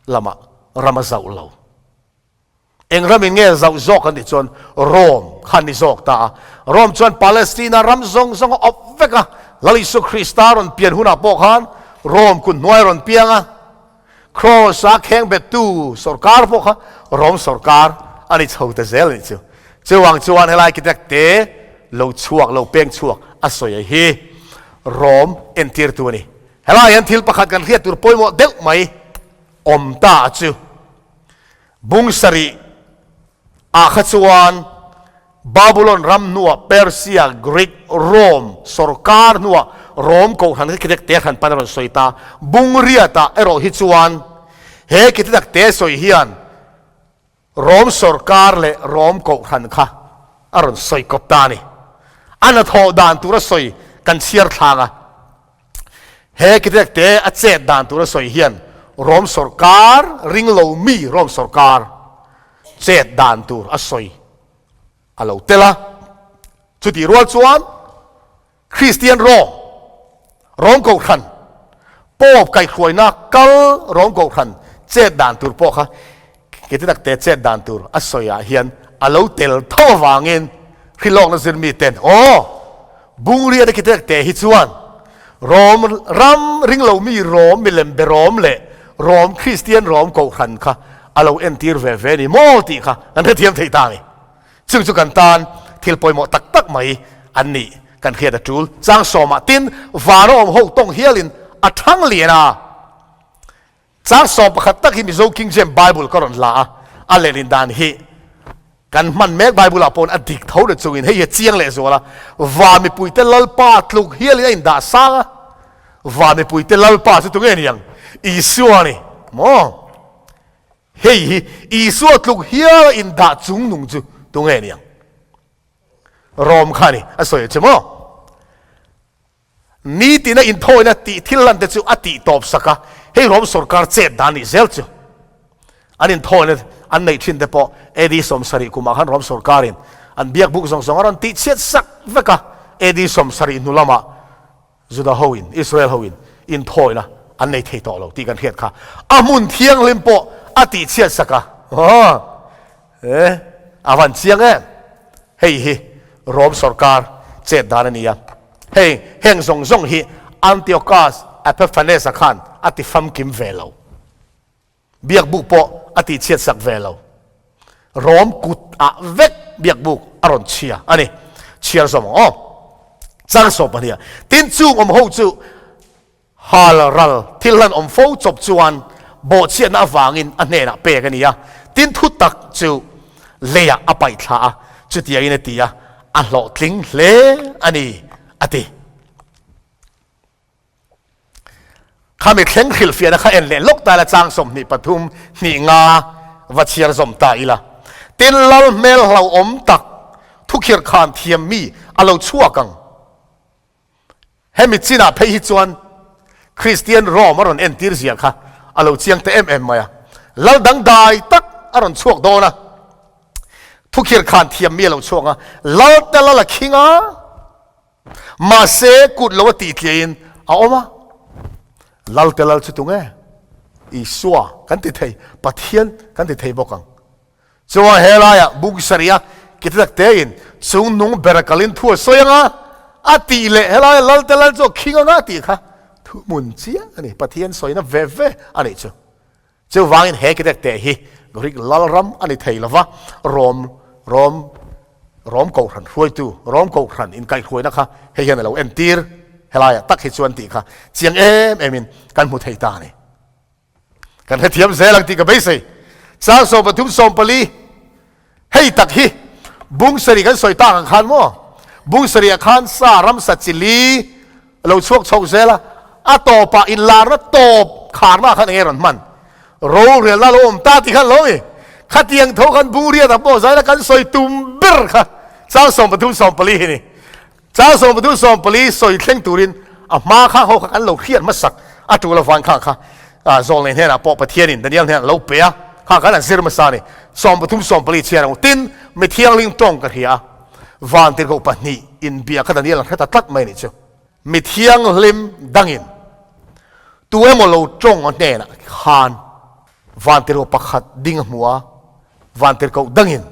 lamah ram a zauh lo. Eng ramin nge zauh zawk an tih chuan Rome kha an ni zawk ta a. Rome chuan Palestina ram zawng zawng a awp vek a, Lal Isu Krista rawn pian hunah pawh khan Rome kut hnuai a rawn piang a. Kraws-a khengbettu sawrkar pawh kha Rom sawrkar a ni chho ta zel a nih chu. Chuvang chuan helai kitak te lo chhuak, lo peng chhuak a sawi a hi Rom entirtu a ni. Helai hian thil pakhat kan hriat tur pawimawh deuh mai awm ta chu bung sarih ah kha chuan Babulon ram hnuah Persia, Greek, Rome sawrkar hnuah Rome kohhran hi khitek te hran pan a rawn sawi ta. Bungriatah erawh hi chuan he khititak te sawi hian Rome sawrkar leh Rome kohhran kha a rawn sawi kawp ta a ni. A hnathawh dan tura sawi kan chhiar thlang a. He khititak te a chet dan tura sawi hian Rome sawrkar ring lo mi Rome sawrkar chet dan tur a sawi a lo tel a. Chutih rual chuan Kristian Rom, Rom Kohhran, Pope kaihhruaina kal Rom Kohhran chet dan tur pawh kha keti takte chet dan tur a sawiah hian a lo tel tho avangin hrilawkna zirmi ten aw Bungriat a keti takte hi chuan Rom ram ringlomi Rom milem be Rom leh Rom Kristian Rom Kohhran kha a lo entir ve ve ni maw tih kha kan hrethiam thei ta a ni. Chung chu kan tan thil pawimawh tak tak mai an nih kan hriat a tul. Chang sawmah tin vana awm ho tawng hialin a thang lian a. Chang 11 tak hi Mizo King James Bible ka rawn la a, a lehlin dan hi kan hman mek Bible ah pawn a dik tho na chungin hei hi a chiang leh zual a, Van mipuite Lalpa tluk hialin a indah sang a, Van mipuite Lalpa chu tunge ni ang? Isua a ni maw? Hei hi Isua tluk hial a indah chung nung chu tunge ni ang? Rom kha a ni a sawi a che maw? Nitina inthawina tih thil lan te chu a tih tawp sak a, hei Rom sorkar chet dan nih zel chu. An inthawina an neih thin te pawh AD 70 kumah khan Rom sorkarin an biakbuk zawng zawng a rawn tih chhiat sak vek a, AD 70 hnu lamah Juda hoin, Israel hoin inthawina an nei thei tawh lo tih kan hriat kha. A hmun thianghlim pawh a tih chhiat sak a, eh a van chiang em? Hei hi Rom sorkar chet dan a ni a. Hei heng zawng zawng hi Antiochus Epiphanes-a khan a ti famkim ve lo. Biakbuk pawh a tih chhiat sak ve lo. Rom kut ah vek biakbuk a rawn chhia a ni. Chhiar zawm ang aw. Chang sawp a nia. Tin chung awm ho chu hal ral thil hlan awm fo chawp chuan bawhchhiatna avangin a hnenah pek a ni a. Tin thu tak chu leiah a paih thla a, chutiangin a ti a, a hlawhtling hle a ni, a ti. Khami thleng hrilhfiahna kha en leh lawk ta ila chang 23 hnih nga va chhiar zawm ta ila. Tin lal hmel hlauhawm tak thukhirh khan thiam mi a lo chhuak ang. Hemi chinah phei hi chuan Kristian Rome a rawn entir zia kha a lo chiang ta em em mai a. Lal dangdai tak a rawn chhuak dawn a. Thukhirh khan thiam mi a lo chhuak ang a. Lal te lal a khing a. Mahse, kut lo a tih tliahin a awm a. Lal te lal chu tunge? Isua kan ti thei, Pathian kan ti thei bawk ang. Chuan he laiah buk sarih a kiti tak tein chung nung ber kalin thu a sawi ang a, a tih leh helaia lal te lal chu a khing ang a tih kha thuhmun chiang a ni, Pathian sawina ve ve a nih chu. Chuvangin he kitek te hi Greek lalram a ni thei lova, Rom, Rom, Rom kohhran hruaitu, Rom kohhran inkaihhruaina kha hei hian a lo entir helaiah tak hi chuan tih kha chiang em emin kan hmu thei ta a ni. Kan hrethiam zel ang tih ka beisei. Chang 13 14 Hei tak hi bung sarih kan sawi tak ang khan maw? Bung sarihah khan sa ramsa chili a lo chhuak chho zel a, a tawpah inlarna tawp kharna khan eng nge rawn hman? Rorelna a lo awm ta tih khan lo ni. Khatiang tho khan Bungriata pawh zaina kan sawi tum ber kha chang 13 14 hi ni. Chang 13 14 sawi thleng turin a hma kha ho kha kan lo hriat hmasak a tul avang kha kha zawlnei hnenah pawh Pathianin Daniel hnenah lo pe a, kha kan han zir hmasa a ni. 13 14 chhiar ang u. Tin, mi thianghlim tawng ka hria a, vantirhkoh pahnih inbia kha Daniel an hre ta tlat mai a nih chu. Mi thianghlim dangin tu emaw lo tawng a hnenah khan vantirhkoh pakhat ding a hmu a, vantirhkoh dangin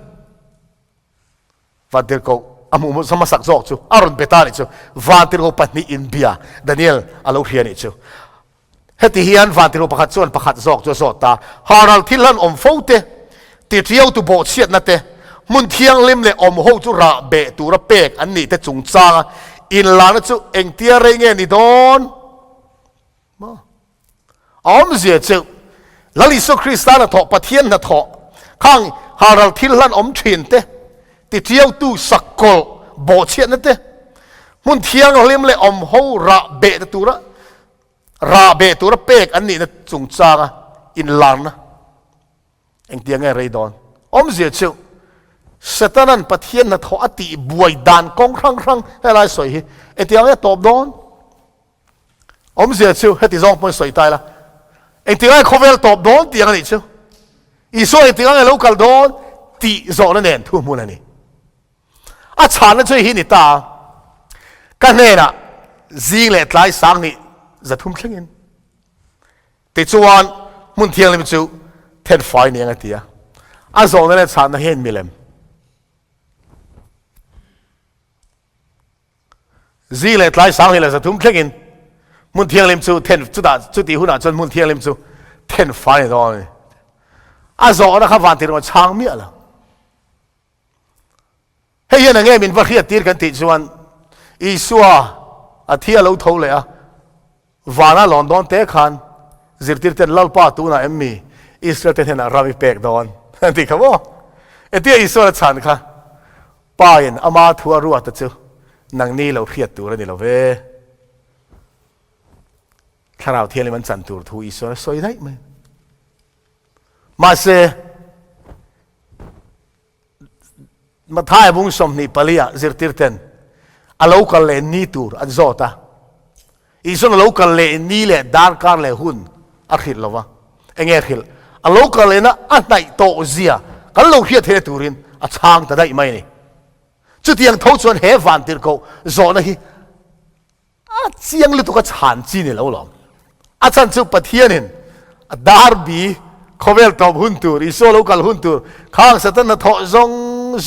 vantirhkoh a hmuh hmasak zawk chu a rawn be ta a nih chu. Vantirhkoh pahnih inbia Daniel a lo hria a nih chu. Heti hian vantirhkoh pakhat chuan pakhat zawk chu a zawt ta, Haral thil han awm fo te, tiṭiautu bawhchhiatna te, hmun thianghlim leh awm ho chu rah beh tura pek an nih te chungchanga inlahna chu engtia rei nge ni dawn? Maw? A awmzia chu Lal Isua Krista hnathawh, Pathian hnathawh, khang haral thil hlan awm thin te, tiṭiautu sakkawlh bawhchhiatna te, hmun thianghlim leh awm ho rah beh te tura Rah beh tura pek an nihna chungchanga inlarna engtia nge rei dawn? Awmzia chu Setanan Pathian hnathawh a tih buai dan kawng hrang hrang helai sawi hi engtia nge tawp dawn? Awmzia chu heti zawng pawhin sawi ta ila, engtia nge khawvel tawp dawn tih ang a nih chu. Isua engtia nge lo kal dawn tih zawhna nen thu hmun a ni. A chhanna chu hi ni ta a, ka hnenah zing leh tlai 2000 thlengin. Tichuan hmun thianghlim chu thenfai ni ang a ti a, a zawhna leh chhanna hian milem. Zing leh tlai 2300 thlengin hmun thianghlim chu then chutah chutih hunah chuan hmun thianghlim chu thenfai ni dawn a ni. A zawhna kha van tirh chhang miah lo. Hei hian enge min va hriat tir kan tih chuan Isua a thi a lo tho leh a, vana lawn dawn te khan zirtir ten Lalpa tunah em mi Israel te hnenah ram i pek dawn an tih kha maw? Engtia Isua a chhan kha Pa in ama thu a ruat a chu nangni lo hriat tur a ni lo ve. Thlarau Thianghlim an chan tur thu Isua a sawi daih mai. Mahse, Matthai bung 24 ah zirtir ten a lo kal leh ni tur an zawt a. Isuan a lo kal leh ni leh darkar leh hun a hrilh lo va. Enge a hrilh? A lo kal lehna a hnaih tawh zia kan lo hriat theihna turin a chhang ta daih mai a ni. Chutiang tho chuan he vantirhkoh zawhna hi A chiang lutuk a chhan chi ni lo lawm. A chhan chu Pathianin a darbi khawvel tawp hun tur, Isua lo kal hun tur, khang Satan hnathawh zawng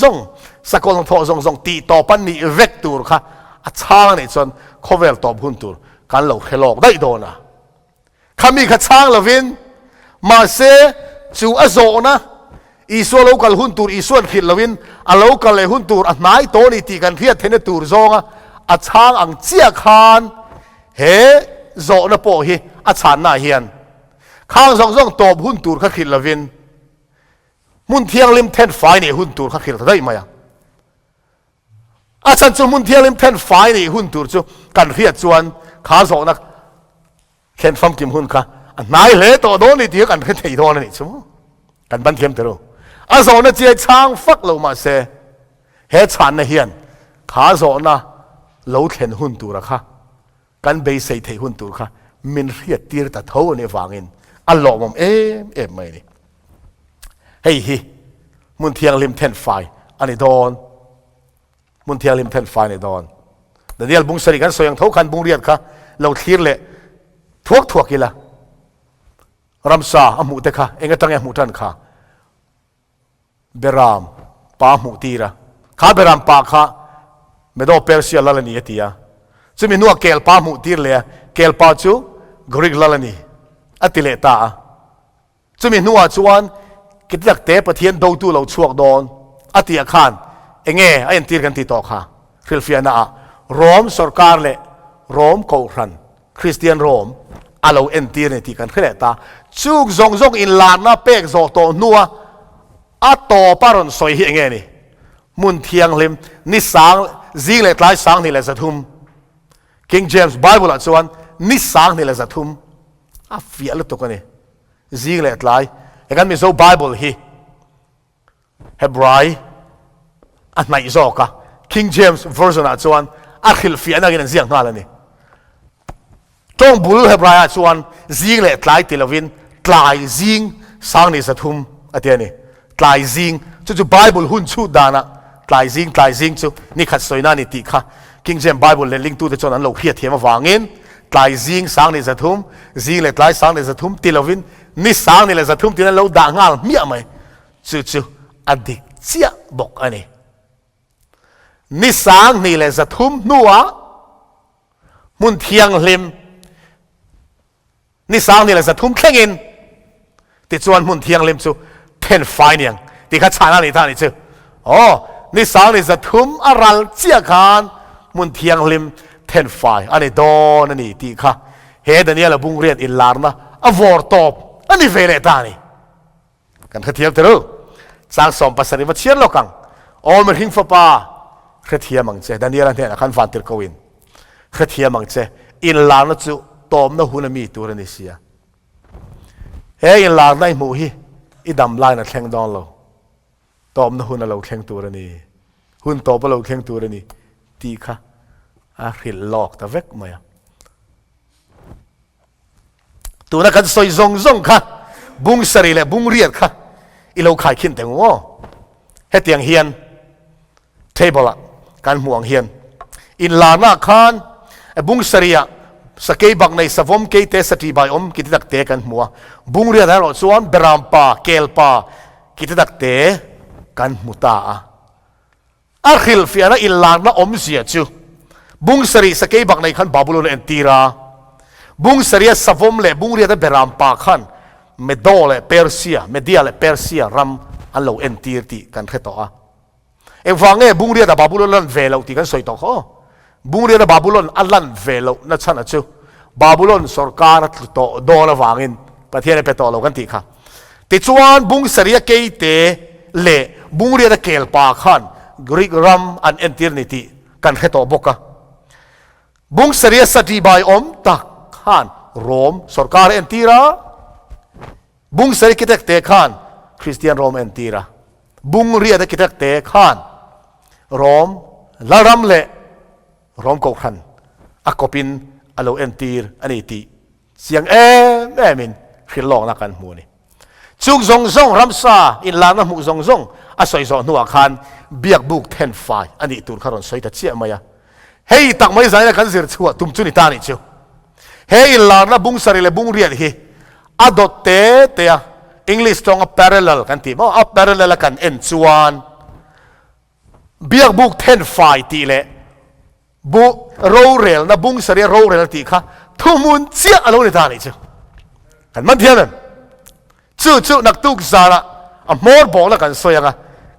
zawng, sakawlh hnathawh zawng zawng tih tawp a nih vek tur kha a chhang a nih chuan khawvel tawp hun tur kan lo hre lawk daih dawn a. Khami kha chhang lovin, mahse chu a zawhna Isua lo kal hun tur Isua'n hrilh lovin a lo kal leh hun tur a hnai tawh a ni tih kan hriat theihna tur zawnga a chhang ang chiah khan he zawhna pawh hi a chhannaah hian khang zawng zawng tawp hun tur kha hrilh lovin hmun thianghlim thenfai neih hun tur kha hrilh ta daih mai a. A chhan chu hmun thianghlim thenfai neih hun tur chu kan hriat chuan kha zawhna Thlen famkim hun kha a hnai hle tawh dawn ni tih kha kan hre thei dawn a nih chu maw? Kan ban thiam teh ru. A zawhna chiai chhang fak lo mah se he chhanna hian kha zawhna lo thlen hun tura kha kan beisei theih hun tur kha min hriat tir ta tho a nih avangin a lawmawm em em mai a ni. Hei hi hmun thianghlim thenfai a ni dawn. Hmun thianghlim then fai nei dawn. Daniel bung sarih kan sawi ang tho khan bung riat kha lo thlir leh thuak thuak ila. Ramsa a hmuh te kha eng atang e hmuh tan kha Beram pa hmuh tir a. Kha Beram pa kha Medo Persia lal a ni a ti a. Chumi hnuah kel pa hmuh tir leh a, kel pa chu Greek lal a ni a ti leh ta a. Chumi hnuah chuan Kitlakte Pathian dotu lo chhuak dawn a tih khan enge a entir kan tih tawh kha? Hrilhfiahna ah Rom sawrkar leh Rom kohhran, Kristian Rom, a lo entir a ni tih kan hre leh ta. Chuk zawng zawng inlarna pek zawh tawh hnua a tawp a rawn sawi hi enge ni? Hmun thianghlim, ni sang, zing leh tlai 2300. King James Bible ah chuan ni 2300 a fiah lutuk a ni. Zing leh tlai. He kan Mizo Bible hi. Hebrai a hnaih zawk a, King James Version ah chuan a hrilhfiahna angin an ziak nghal a ni. Tawng bul Hebrai ah chuan zing leh tlai ti lovin tlai zing sang ni 300 a ti a ni. Tlai zing, chu chu Bible hun chhut danah tlai zing tlai zing chu ni khat sawina a ni tih kha King James Bible lehlingtute chuan an lo hriatthiam avangin tlai zing sang ni 300, zing leh tlai sang ni 300 ti lovin ni sang ni leh 300 tiin an lo dah nghal hmiah mai. Chu chu a dik chiah bawk a ni. Ni sang ni leh 300 hnuah hmun thianghlim Ni 23 thlengin tichuan hmun thianghlim chu then fai niang tih kha chhana ni ta ni chu. Aw, ni 23 a ral chiah khan hmun thianghlim then fai a ni dawn a ni tih kha he Daniela bungriat inlarna a vawr tawp a ni ve leh ta a ni. Kan hrethiam te ru. Chang 17 va chhiar lawk ang. Aw mihring fapa, hrethiam ang che. Daniela hnenah khan van tir ko in. Hrethiam ang che. Inlarna chu tawmna hun a mi tur a ni sia. He inlarna i hmuh hi i dam lain a thleng dawn lo. Tawmna hun a lo thleng tur a ni. Hun tawp a lo thleng tur a ni tih kha a hrilh lawk ta vek mai a. Tuna kan sawi zawng zawng kha bung sarih leh bung riat kha i lo khaikhin teh ngu aw. Hetiang hian table ah kan hmuh ang hian inlarna ah khan bung sarih ah sakei bak nei savawm keite sati bai awm kiti tak te kan hmu a. Bung riat ah erawh chuan beram pa kel pa kiti tak te kan hmu ta a. A hrilhfiahna inlarna awmzia chu bung sarih sakei bak nei khan Babulon a entir a, bung sarih a savawm leh bung riat a beram pa khan Medo leh Persia, Media leh Persia ram an lo entir tih kan hre tawh a. Engvang nge bung riat a Babulon a lan ve loh tih kan sawi tawh kha aw. Bung riat a Babulon a lan ve loh na chhan a chu Babulon sawrkar a tlu tawh dawn avangin Pathian a pe tawh lo kan tih kha. Tichuan bung sarih a keite leh bung riat a kel pa khan Greek ram an entir ni tih kan hre tawh bawk a. Bung sarih a sati bai awm tak khan Rom sawrkar a entir a, bung sarih kitekte khan Kristian Rom a entir a, bung riat a kitekte khan Rom Lalram leh Rom Kohhran a kawpin a lo entir a ni tih Chiang em em in hrilhlawkna kan hmu a ni. Chung zawng zawng ramsa inlarna hmuh zawng zawng a sawi zawh hnuah khan biakbuk then fai a nih tur kha rawn sawi ta chiah mai a. Hei tak mai zaina kan zir chhuah tum chu ni ta nih chu. He inlarna bung sarih leh bung riat hi a dawt te te a, English tawnga parallel kan tih maw, a parallel a kan en chuan biakbuk then fai tih leh Bu rorelna, bung sarih a rorel tih kha thuhmun chiah a lo ni ta a nih chu. Kan man thiam em? Chu chu naktuk zanah a hmawr bawkna kan sawi ang a,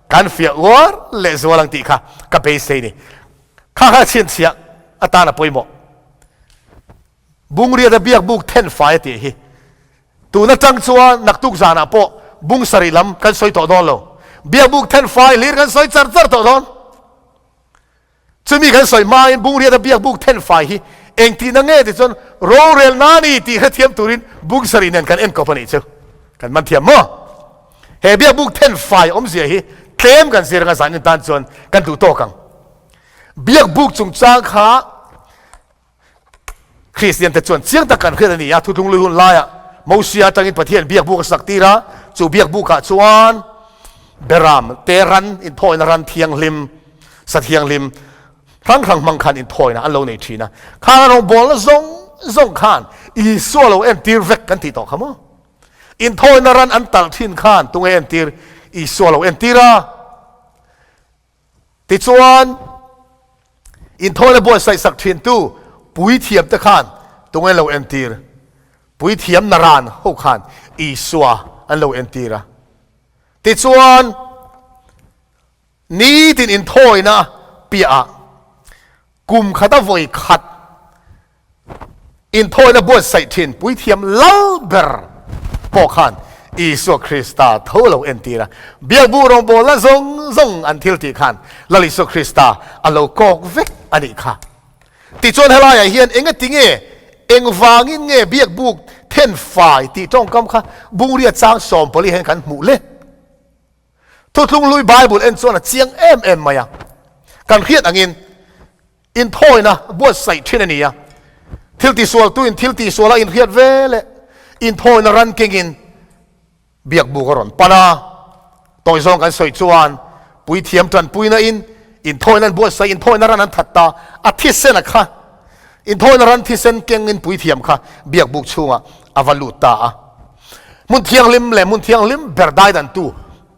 kan fiah uar leh zual ang tih kha ka beisei ni. Kha kha chhinchhiah atan a pawimawh. Bung riat a biak buk then fai a tih hi tun atang chuan naktuk zanah pawh bung sarih lam kan sawi tawh dawn lo. Biak buk then fai hlir kan sawi char char tawh dawn. Chumi kan sawi hmain Bungriata biak buk then fai hi engtihna nge ti chuan rorel na ni tih hrethiam turin bung sarih nen kan enkawp a nih chu. Kan man thiam maw? He biak buk then fai awmzia hi tlem kan zir anga zanin tan chuan kan duh tawk ang. Biak buk chungchang kha Kristian te chuan chiang tak kan hriat a ni a, Thutlung lui hun laiah Mosia atangin Pathian biak buk a sak tir a, chu biak bukah chuan Beram te ran inthawina ran thianghlim, sa thianghlim hrang hrang hmang khan inthawina an lo nei thin a, khang a rawngbawlna zawng zawng khan Isua lo entir vek kan tih tawh kha maw? Inthawina ran an talh thin khan tunge entir? Isua lo entir a. Tichuan, inthawina buatsaih sak thintu puithiam te khan tunge lo entir? Puithiam naran ho khan Isua an lo entir a. Tichuan, nitin inthawina piahah kum khata vawi khat Inthawina buatsaih thin puithiam lal ber pawh khan Isua Krista tho lo entir a, biakbu rawngbawlna zawng zawng an thil tih khan Lal Isua Krista a lo kawk vek a nih kha. Tichuan helaiah hian engati nge, engvangin nge biakbuk then fai tih tawngkam kha Bungria chang 14 hian kan hmuh le? Thuthlung hlui Bible en chuan a chiang em em mai a. Kan hriat angin inthawina buatsaih thin a ni a. Thil tisualtu in thil tisual a inhriat ve leh inthawina ran kengin Biakbuk a rawn pan a. Tawi zawng kan sawi chuan puithiam tanpuina in inthawina an buatsaih, inthawina ran an that ta, a thisen a kha inthawina ran thisen kengin puithiam kha biakbuk chhungah a va lut ta a. Hmun thianghlim leh hmun thianghlim ber daidantu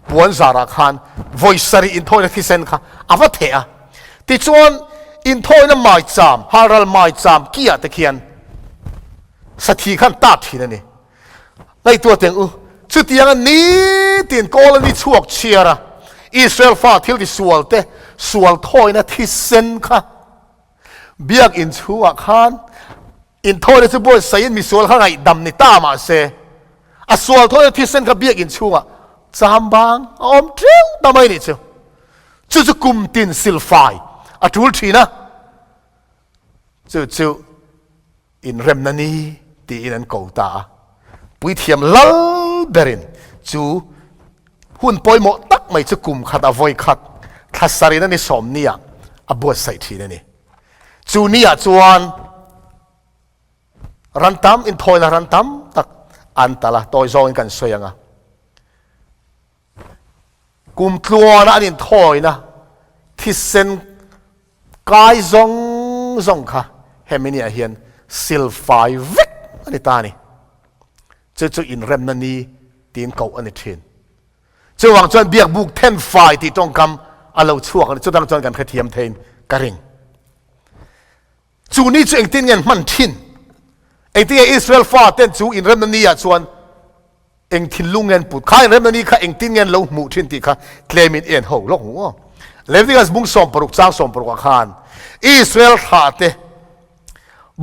puan zarah khan vawi sarih inthawina thisen kha a va theh a. Tichuan inthawina maicham, halral maicham kiah te khian sathi khan tat thin a ni. Ngaihtuah teng u, chutianga nitin kawl a ni chhuak chhiar a, Israel fa thil ti sual te sual thawina thisen kha biakinn chhungah khan inthawina chu buatsaihin misual kha ngaihdam ni ta mah se, a sual thawina thisen kha biakinn chhungah chambang a awm teuh ta mai nih chu. Chu chu kumtin silfai a tul thin a, chu chu Inremna ni tiin an ko ta a. Puithiam lal berin chu hun pawimawh tak mai chu kum khat a vawi khat thla sarih na ni sawmniah a buatsaih thin a ni. Chu niah chuan ran tam inthawina ran tam tak an tal a, tawi zawngin kan sawi ang a. Kum tluana an inthawina thisen kai zawng zawng kha hemi niah hian silfai vek a ni ta a ni. Chu chu inremna ni tiin koh a ni thin. Chuvang chuan biakbuk thenfai tih tawngkam a lo chhuak a ni. Chutang chuan kan hrethiam theiin ka ring. Chu ni chu engtin nge an hman thin? Engtin nge Israel faten chu inremna ni ah chuan eng thinlung nge an put? Kha inremna ni kha engtin nge an lo hmuh thin tih kha tlemin i en ho lawk hmu aw. Leviticus bung 16 chang 16 ah khan Israel thlah te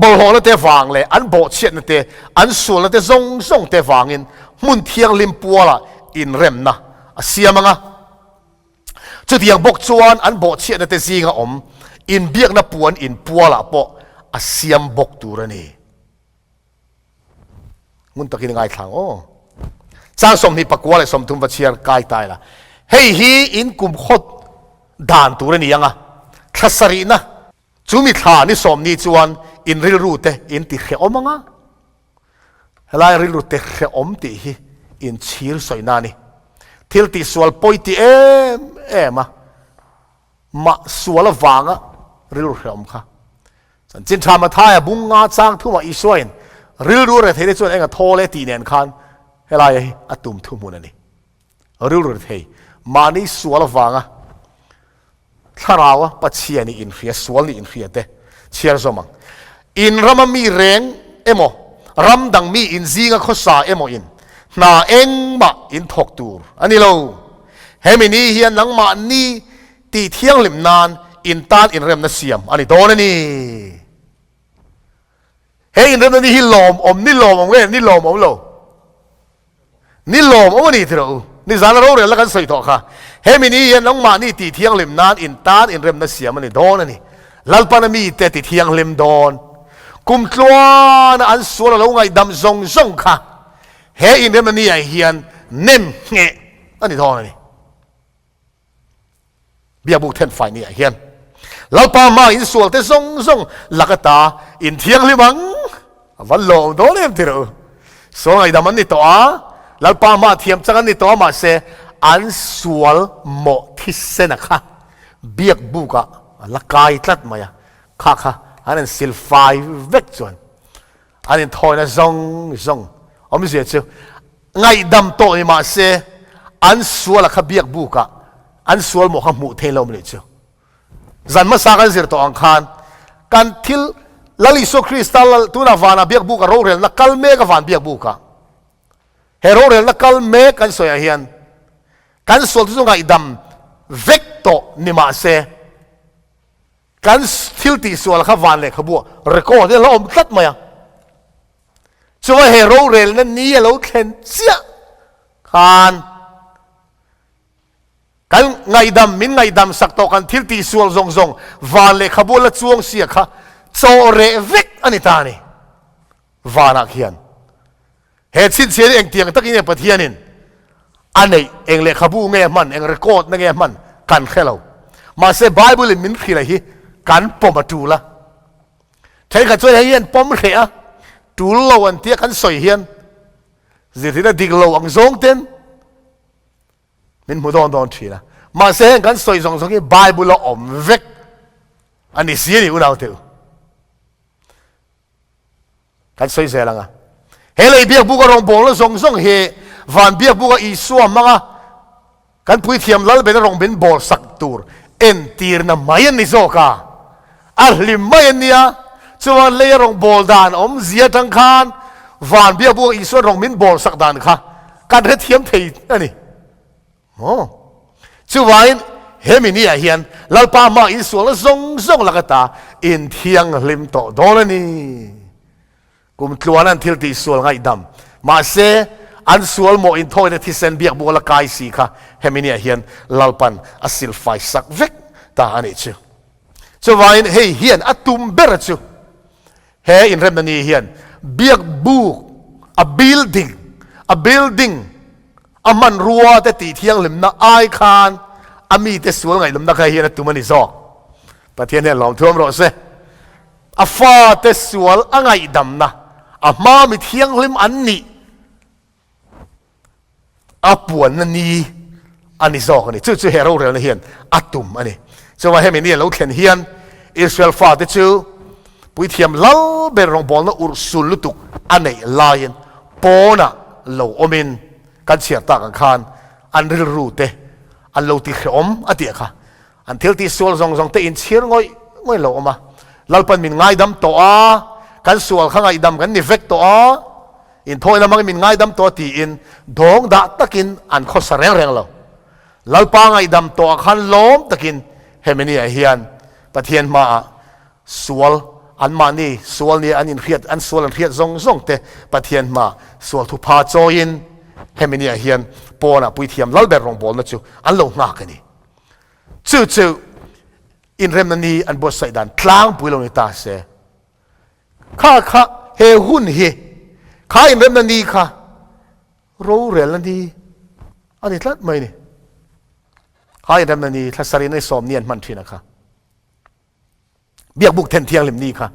bawlhhlawhna te vang leh an bawhchhiatna te an sualna te zawng zawng te vangin hmun thianghlim pualah inremna a siam ang a. Chutiang bawk chuan an bawhchhiatna te zinga awm inbiakna puan inpualah pawh a siam bawk tur a ni. Ngun takin i ngaithla ang aw. Chang 24 leh 30 va chhiar kai ta ila. Hei hi in kum khawt dan tur a ni ang a, thla sarihna chu mi thla ni sawm ni chuan in rilru te in ti hrehawm ang a. Helai rilru te hrehawm tih hi inchhir sawina a ni. Thil tihsual pawi ti em em a, mah sual avanga rilru hrehawm kha. Chanchin tha Mathaia bung nga chang thumah Isuain rilru rethei te chuan eng a thawl e tih nen khan helaia hi a tum thuhmun a ni. Rilru rethei, mahni sual avanga Thlarau a Pathian i inhria, sual nih inhria te chhiar zawm ang. In rama mi reng emaw, ram dang mi in zinga khawsa emaw in hna engmah in thawk tur a ni lo. Hemi ni hian nangmahni tih thianghlim nan in tan inremna siam a ni dawn a ni. He inremna ni hi lawmawm, ni lawmawm nge ni lawmawm lo? Ni lawmawm a ni ti rawh u. Nizana rorelna kan sawi tawh kha. Hemi ni hian nangmahni tih thianghlim nan in tan inremna siam a ni dawn a ni. Lalpana mite ti thianghlim dawn. Kum tluana an sual a lo ngaihdam zawng zawng kha he inremna ni ah hian nem ngheh a ni dawn a ni. Biakbuk thenfai ni ah hian Lalpa hma insual te zawng zawng lak ata in thianghlim ang. A va lawm dawn em ti rawh u. Sual ngaihdam an ni tawh a, Lalpa hma thiam chang an ni tawh a mahse an sual mawh thisen a kha biakbuk ah a la kai tlat mai a, kha kha an in silfai vek chuan an inthawina zawng zawng awmzia chu ngaihdam tawh ni mahse an sual a kha biak buk ah an sual maw kha hmuh theih lo maw chu zan hmasa kan zir tawh ang khan kan thil Lal Isua Krista lal tuna vana biak buk a rorelna kal mek a van biak buk ah he rorelna kal mek kan sawi ah hian kan sual chu ngaihdam vek tawh ni mahse Kan thil tihsual kha van lehkhabu record hi a la awm tlat mai a. Chuan he rorelna ni a lo thlen chiah khan kan ngaihdam, min ngaihdam sak tawh kan thil tihsual zawng zawng van lehkhabu la chuang sia kha chaw reh vek a ni ta a ni. Vanah khian he chhinchhiah hi engtiang takin nge Pathianin. A neih eng lehkhabu nge hman, eng record na nge hman kan hre lo. Mahse Bible in min hrilh hi kan pawm a tul a. Thenkhat chuan hei hi an pawm hreh a, tul lo an tia kan sawi hian zirtirna dik lo ang zawng ten min hmu dawn dawn thin a. Mahse heng kan sawi zawng zawng hi Bible a awm vek a ni si a ni unau te u. Kan sawi zel ang a. He lei biakbuka rawngbawlna zawng zawng hi van biakbuka Isua hmanga kan puithiam Lalbena rawn min bawlsak tur entirna mai an ni zawk a. A hlim mai an nia. Chuan leia rawngbâwl dan awmzia atang khan van biakbuka Isua rawn min bawlsak dan kha kan hrethiam thei a ni. Maw? Chuvangin hemi niah hian Lalpa hmaa insualna zawng zawng lak ata inthianghlim tawh dawn a ni. Kum tluan an thil tih sual ngaihdam. Mahse, an sual mawh inthawina thisen biak bual a kai si kha hemi niah hian Lalpan a silfai sak vek ta a nih chu. Chuvangin hei hian a tum ber chu he inremna ni hian biak buk, a building, a building, A hmanrua te tih thianghlimna ai khan a mite sual ngaihdamna kha hian a tum a ni zawk. Pathian hian lawmthuam rawh se. A fate sual a ngaihdamna, a hma mi thianghlim an nih a puanna ni a ni zawk a ni. Chu chu he rorelna hian a tum a ni. Chuan hemi ni a lo thlen hian Israel fate chu Puithiam lal ber rawngbawlna urhsul lutuk a neih laiin pawnah lo awmin kan chhiar tak ang khan an rilru te an lo ti hrehawm a tih kha. An thil tih sual zawng zawng te inchhir ngawih ngawih lo awm a. Lalpan min ngaidam tawh a, kan sual kha ngaihdam kan ni vek tawh a, inthawina hmangin min ngaidam tawh a tiin dawng dah takin an khawsa reng reng lo. Lalpa ngaihdam tawh ah khan lawm takin hemi ni ah hian Pathian hmaah Sual, anmahni sual nia an inhriat, an sual an hriat zawng zawng te Pathian hma sual thupha chawiin hemi niah hian pawnah puithiam Lalber rawngbawlna chu an lo nghak a ni. Chu chu inremna ni an buatsaih dan tlangpui lo ni ta se. Kha kha he hun hi kha inremna ni kha rorelna ni a ni tlat mai ni. Kha inremna ni thla sarih ni sawm ni an hman thin a kha. Biakbuk then thianghlim ni kha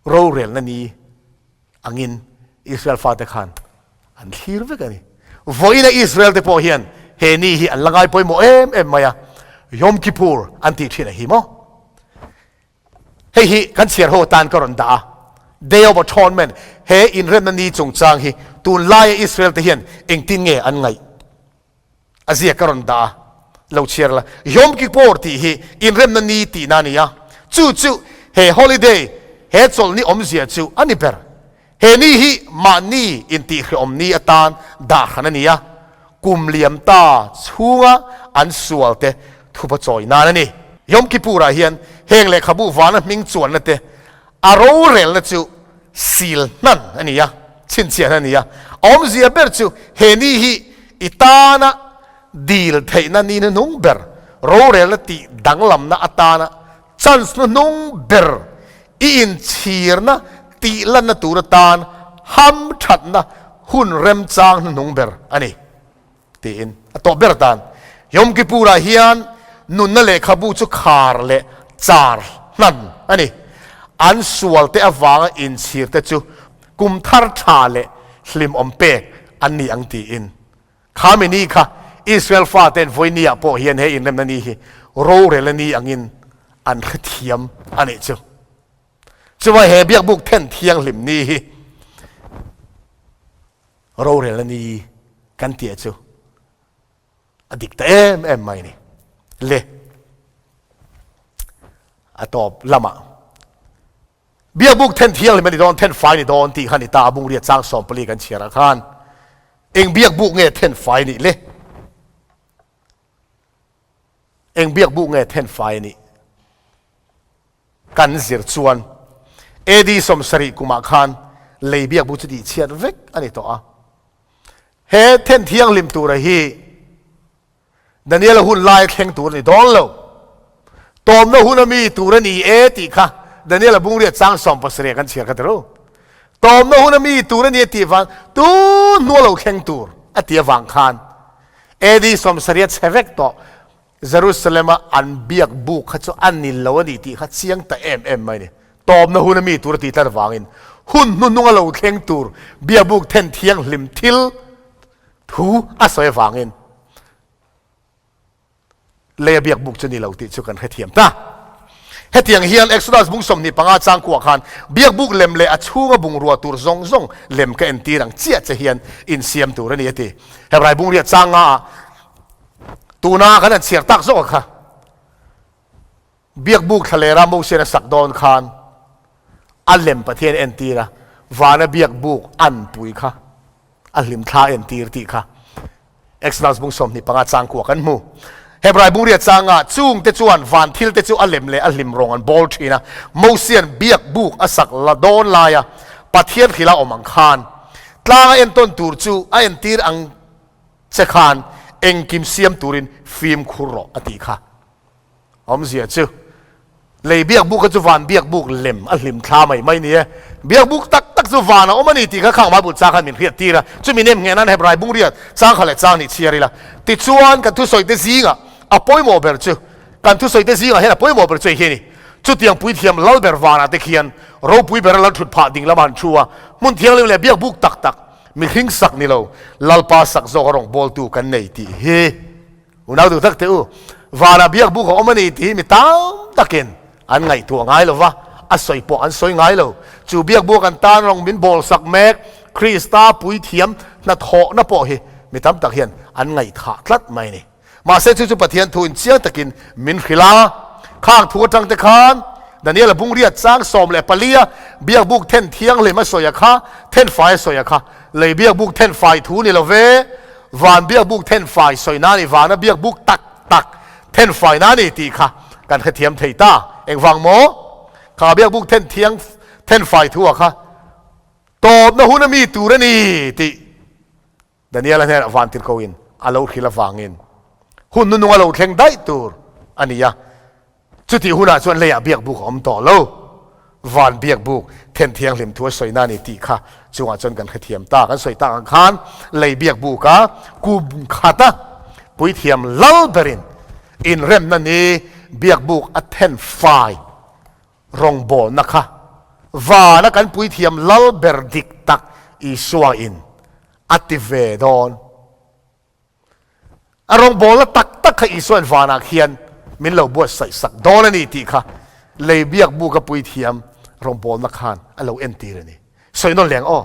rorelna ni angin Israel fate khan an thlir vek a ni. Vawiina Israel te pawh hian he ni hi an la ngai pawimawh em em mai a, Yom Kippur an tih thin a hi maw? Hei hi kan chhiar ho atan ka rawn dah a, Day of Atonement, he inremna ni chungchang hi tunlaia Israel te hian engtin nge an ngaih? A ziak ka rawn dah a, lo chhiar la. Yom Kippur tih hi inremna ni tihna a ni a, chu chu he holiday, he chawlhni awmzia chu a ni ber. He ni hi mahni intihhreawm ni atan dah hran a ni a, kum liam ta chhunga an sualte thupa chawi nan a ni. Yom Kippur-ah hian heng lehkhabu vana hming chuanna te a rorelna chu sil hnan a ni a, chhinchhiah hnan a ni a. A awmzia ber chu he ni hi i tana dil theihna ni hnuhnung ber, rorelna tih danglamna atana chance hnuhnung ber, i inchhirna tih lanna tur atan hamthatna hun remchang hnuhnung ber a ni. Tiin a tawh ber tan. Yom Kippur-ah hian nunna lehkhabu chu khar leh char hnan a ni. An sualte avanga inchhirte chu kum thar tha leh hlimawm pek an ni ang tiin. Khami ni kha Israel fate'n vawinia pawh hian he inremna ni hi rorel a ni angin an hrethiam a nih chu. Chuvang he biakbuk then thianghlim ni hi Rorel a ni kan tih chu a dik ta em em mai ni. Le a tawp lamah biakbuk then thianghlim a ni dawn, then fai ni dawn tih kha ni ta a bungria chang 14 kan chhiarah khan eng biakbuk nge then fai nih le? Eng biakbuk nge then fai nih? Kan zir chuan AD 70 kumah khan lei biakbu chu tihchhiat vek a ni tawh a. He then thianghlim tura hi Daniela hun lai thleng tur a ni dawn lo. Tawmna hun a mi tur a ni e tih kha Daniela bungriat chang 17 kan chhiar kha ti ru. Tawmna hun a mi tur a ni e tih vang tun hnua lo thleng tur a ti avang khan. AD 70 chhe vek tawh Jerusalem-a an biak buk kha chu a ni lo a ni tih kha chiang ta em em mai a ni. Tawpna hun a mi tur a tih tlat avangin hun hnuhnung a lo thleng tur biak buk then thianghlim thil thu a sawi avangin lei a biak buk chu ni lo tih chu kan hrethiam ta. Hetiang hian Exodus bung 25 chang kuah khan biak buk lem leh a chhunga bungrua tur zawng zawng lem ka entir ang chiah che hian insiam tur a ni a ti. Hebrai bung riat chang nga ah tuna kan han chhiar tak zawk a kha biak buk thlalera Mosian a sak dawn khan a lem Pathian entir a, vana biak buk an pui kha a hlim thla entir tih kha Exodus bung 25 chang kua kan hmu. Hebrai bung riat changa chung te chuan van thil te chu a lem leh a hlim rawng an bawl thin a, Mosian biak buk a sak la dawn laia Pathian hrila awm ang khan tlang a entawn tur chu a entir ang che khan engkim siam turin fimkhur rawh a tih kha. Awmzia chu lei biak buk kha chu van biak buk lem a hlim thla mai mai ni e. Biak buk tak tak chu van a awm a ni tih kha khang Bible chang khan min hriat tir a, chumi nem ngheh nan Hebrai bung riat chang kha leh chang nih chhiar ila. Tichuan kan thusawi te zingah a pawimawh ber chu kan thusawi te zingah hian a pawimawh ber chu hei hi a ni. Chutiang puithiam lal ber vanah te khian ropui bera lal thut phah ding lamah an thu a, hmun thianghlim leh biak buk tak tak mihring sak ni lo Lalpa sak zawk a rawngbawltu kan nei tih hi Unau duh tak teh u, vanah biak buk a awm a ni tih hi mi tam takin an ngaihtuah ngai lo va, a sawi pawh an sawi ngai lo. Chu biak buk an tan rawng min bawl sak mek Krista puithiam hnathawhna pawh hi mi tam tak hian an ngaihthah tlat mai a ni. Mahse chu chu Pathian thu in chiang takin min hrilh a, khang thu atang te khan Daniel-a bung riat chang 14 a biak buk then thianghlim a sawi a kha, then fai a sawi a kha, lei biak buk then fai thu ni lo ve, Van biak buk then fai sawi na ni, vana biak buk tak tak then fai na ni tih kha kan hrethiam thei ta. Engvang maw? Kha biak buk then thiang then fai thu ah kha tawpna hun a mi tur a ni tih Daniel-a hnenah van tirhko in a lo hrilh avangin hun nunung a lo thleng daih tur a ni a. Chutih hunah chuan leiah biakbuk a awm tawh lo. Van biakbuk then thianghlim thu a sawina a ni tih kha chungah chuan kan hrethiam ta. Kan sawi tak ang khan lei biakbuka kum khata puithiam lal berin inremna ni biakbuk a then fai rawngbawlna kha vana kan puithiam lal ber dik tak Isua in a ti ve dawn. A rawngbawlna tak tak kha Isuain vanah khian min lo buatsaih sak dawn a ni tih kha lei biak buka puithiam rawngbawlna khan a lo entir a ni. Sawi nawn leng aw.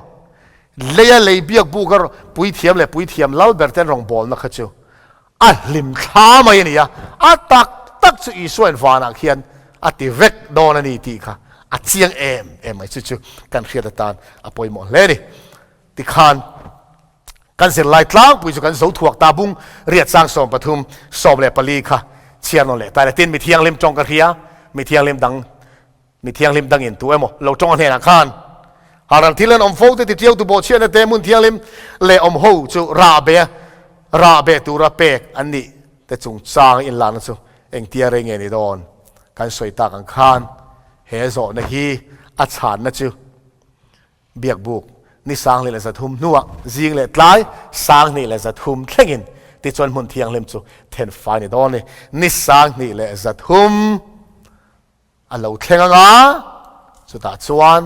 Leia lei biak buka puithiam leh puithiam lal ber ten rawngbawlna kha chu a hlim thla mai a ni a, a tak tak chu Isuain vanah khian a ti vek dawn a ni tih kha a chiang em em mai. Chu chu kan hriat atan a pawimawh hle a ni. Tikhan Kan zirlai tlangpui chu kan zo thuak ta bung riat sang 13 14 kha chhiar nawn leh ta le. Tin, mi thianghlim tawng ka hria, mi thianghlim dang, mi thianghlim dangin tu emaw lo tawng a hnenah khan Haran thil an awm fo te ti tiau tu bawhchhiatna te hmun thianghlim leh awm ho chu rah be rah be tura pek an nih te chungchang inlakna chu engtia rei nge ni dawn kan sawi tak ang khan he zawhna hi a chhanna chu Biakbuk ni 1300 hnuah zing leh tlai 1300 thlengin tichuan hmun thianghlim chu then fai ni dawn a ni. Ni 1300 a lo thleng anga chutah chuan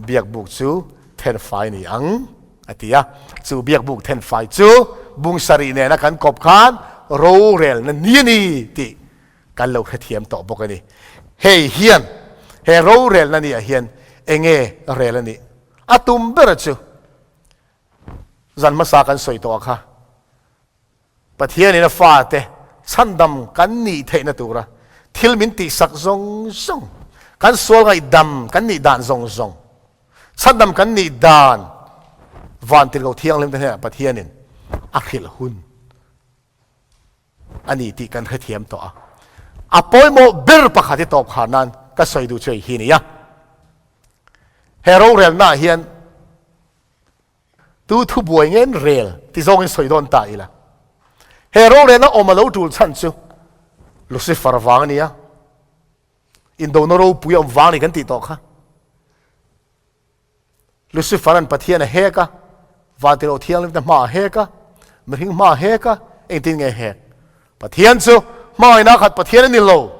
biakbuk chu then fai ni ang a ti a. Chu biakbuk then fai chu bung sarih nena kan kawp khan rorelna ni a ni tih Kan lo hrethiam tawh bawk a ni. Hei hian he rorelna ni ah hian enge rel a nih? A tum ber chu zan hmasa kan sawi tawh ah kha Pathianin a fate chhandam kan nih theihna tura thil min tihsak zawng zawng, kan sual ngaihdam kan nih dan zawng zawng, chhandam kan nih dan van tirhkoh thianghlim te hnenah Pathianin a hrilh hun a ni tih kan hrethiam tawh a. A pawimawh ber pakhat hi tawp khar nan ka sawi duh chu hei hi a ni a. He rorelnaah hian tu thubuai nge an rel ti zawngin sawi dawn ta ila. He rorelna awm a lo tul chhan chu Lucifer vang a ni a. Indona ropui a awm vang a ni kan tih tawh kha. Lucifer-a'n Pathian a hek a, Vantirh Thianghlimte hma a hek a. Mihring hma a hek a, engtin nge hek? Pathian chu hmangaihna khat Pathian a ni lo,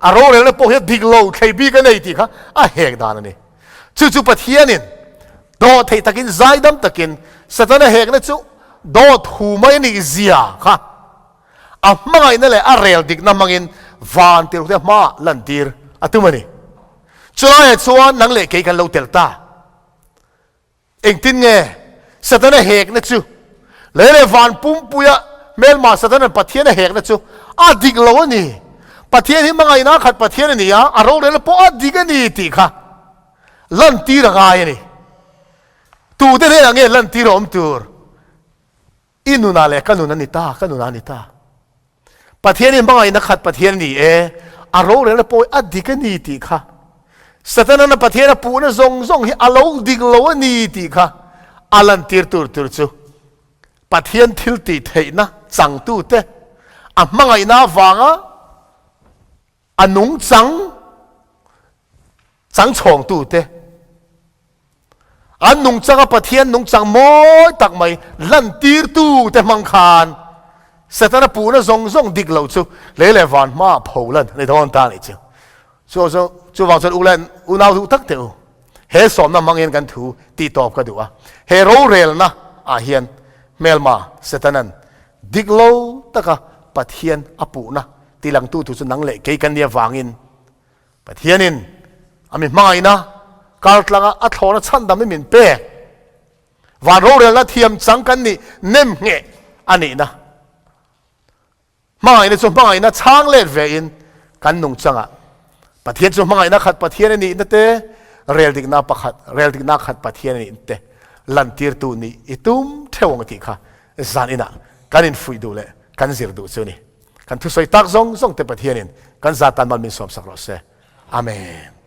a rorelna pawh hi a dik lo thlei bik a nei tih kha a hek dan a ni. Chu chu Pathianin dawh theih takin zaidam takin Setana hekna chu dawt hu mai a nih zia kha a hmangaihna leh a rel dikna hmangin van tirhte hmaah lantir a tum a ni. Chulaiah chuan nang leh kei kan lo tel ta. Engtin nge Setana hekna chu lei leh van pumpuia hmelma Setana'n Pathian a hekna chu a dik lo a ni. Pathian hi hmangaihna khat Pathian a ni a, a rorelna pawh a dik a ni tih kha lantir a ngai a ni. Tute hnenah nge lantir a awm tur? I nunah leh ka nun a ni ta, ka nunah a ni ta. Pathian hi hmangaihna khat Pathian a ni e, a rorelna pawh hi a dik a ni tih kha. Satana'n a Pathian a puhna zawng zawng hi a lo dik lo a ni tih kha a lantir tur tur chu Pathian thil tih theihna changtute a hmangaihna avanga A nungchang changchhawngtute, an nungchanga Pathian nungchang mawi tak mai lantirtute hmang khan Setana puhna zawng zawng dik lo chu lei leh van hmaah pho lan a ni dawn ta a nih chu. Chu chu chuvang chuan u leh unau duh tak teh u, he sawmna hmangin kan thu tih tawp ka duh a. He rorelna ah hian hmelma Setanan dik lo taka Pathian a puhna Tilangtu tu chu nang leh kei kan nih avangin Pathianin a mi hmangaihna kartlanga a thlawhna chhandam hi min pek. Van rorelna thiam chang kan nih nem ngheh a nihna. Hmangaihna chu hmangaihna chhang let ve in kan nungchangah Pathian chu hmangaihna khat Pathian a nihna te, reldikna pakhat reldikna khat Pathian a nihna te lantirtu nih i tum theuh ang tih kha zan inah kan infuih duh leh kan zir duh chu a ni. Kan thusawi tak zawng zawng te Pathianin kan zatan mal min sawmsak rawh se. Amen.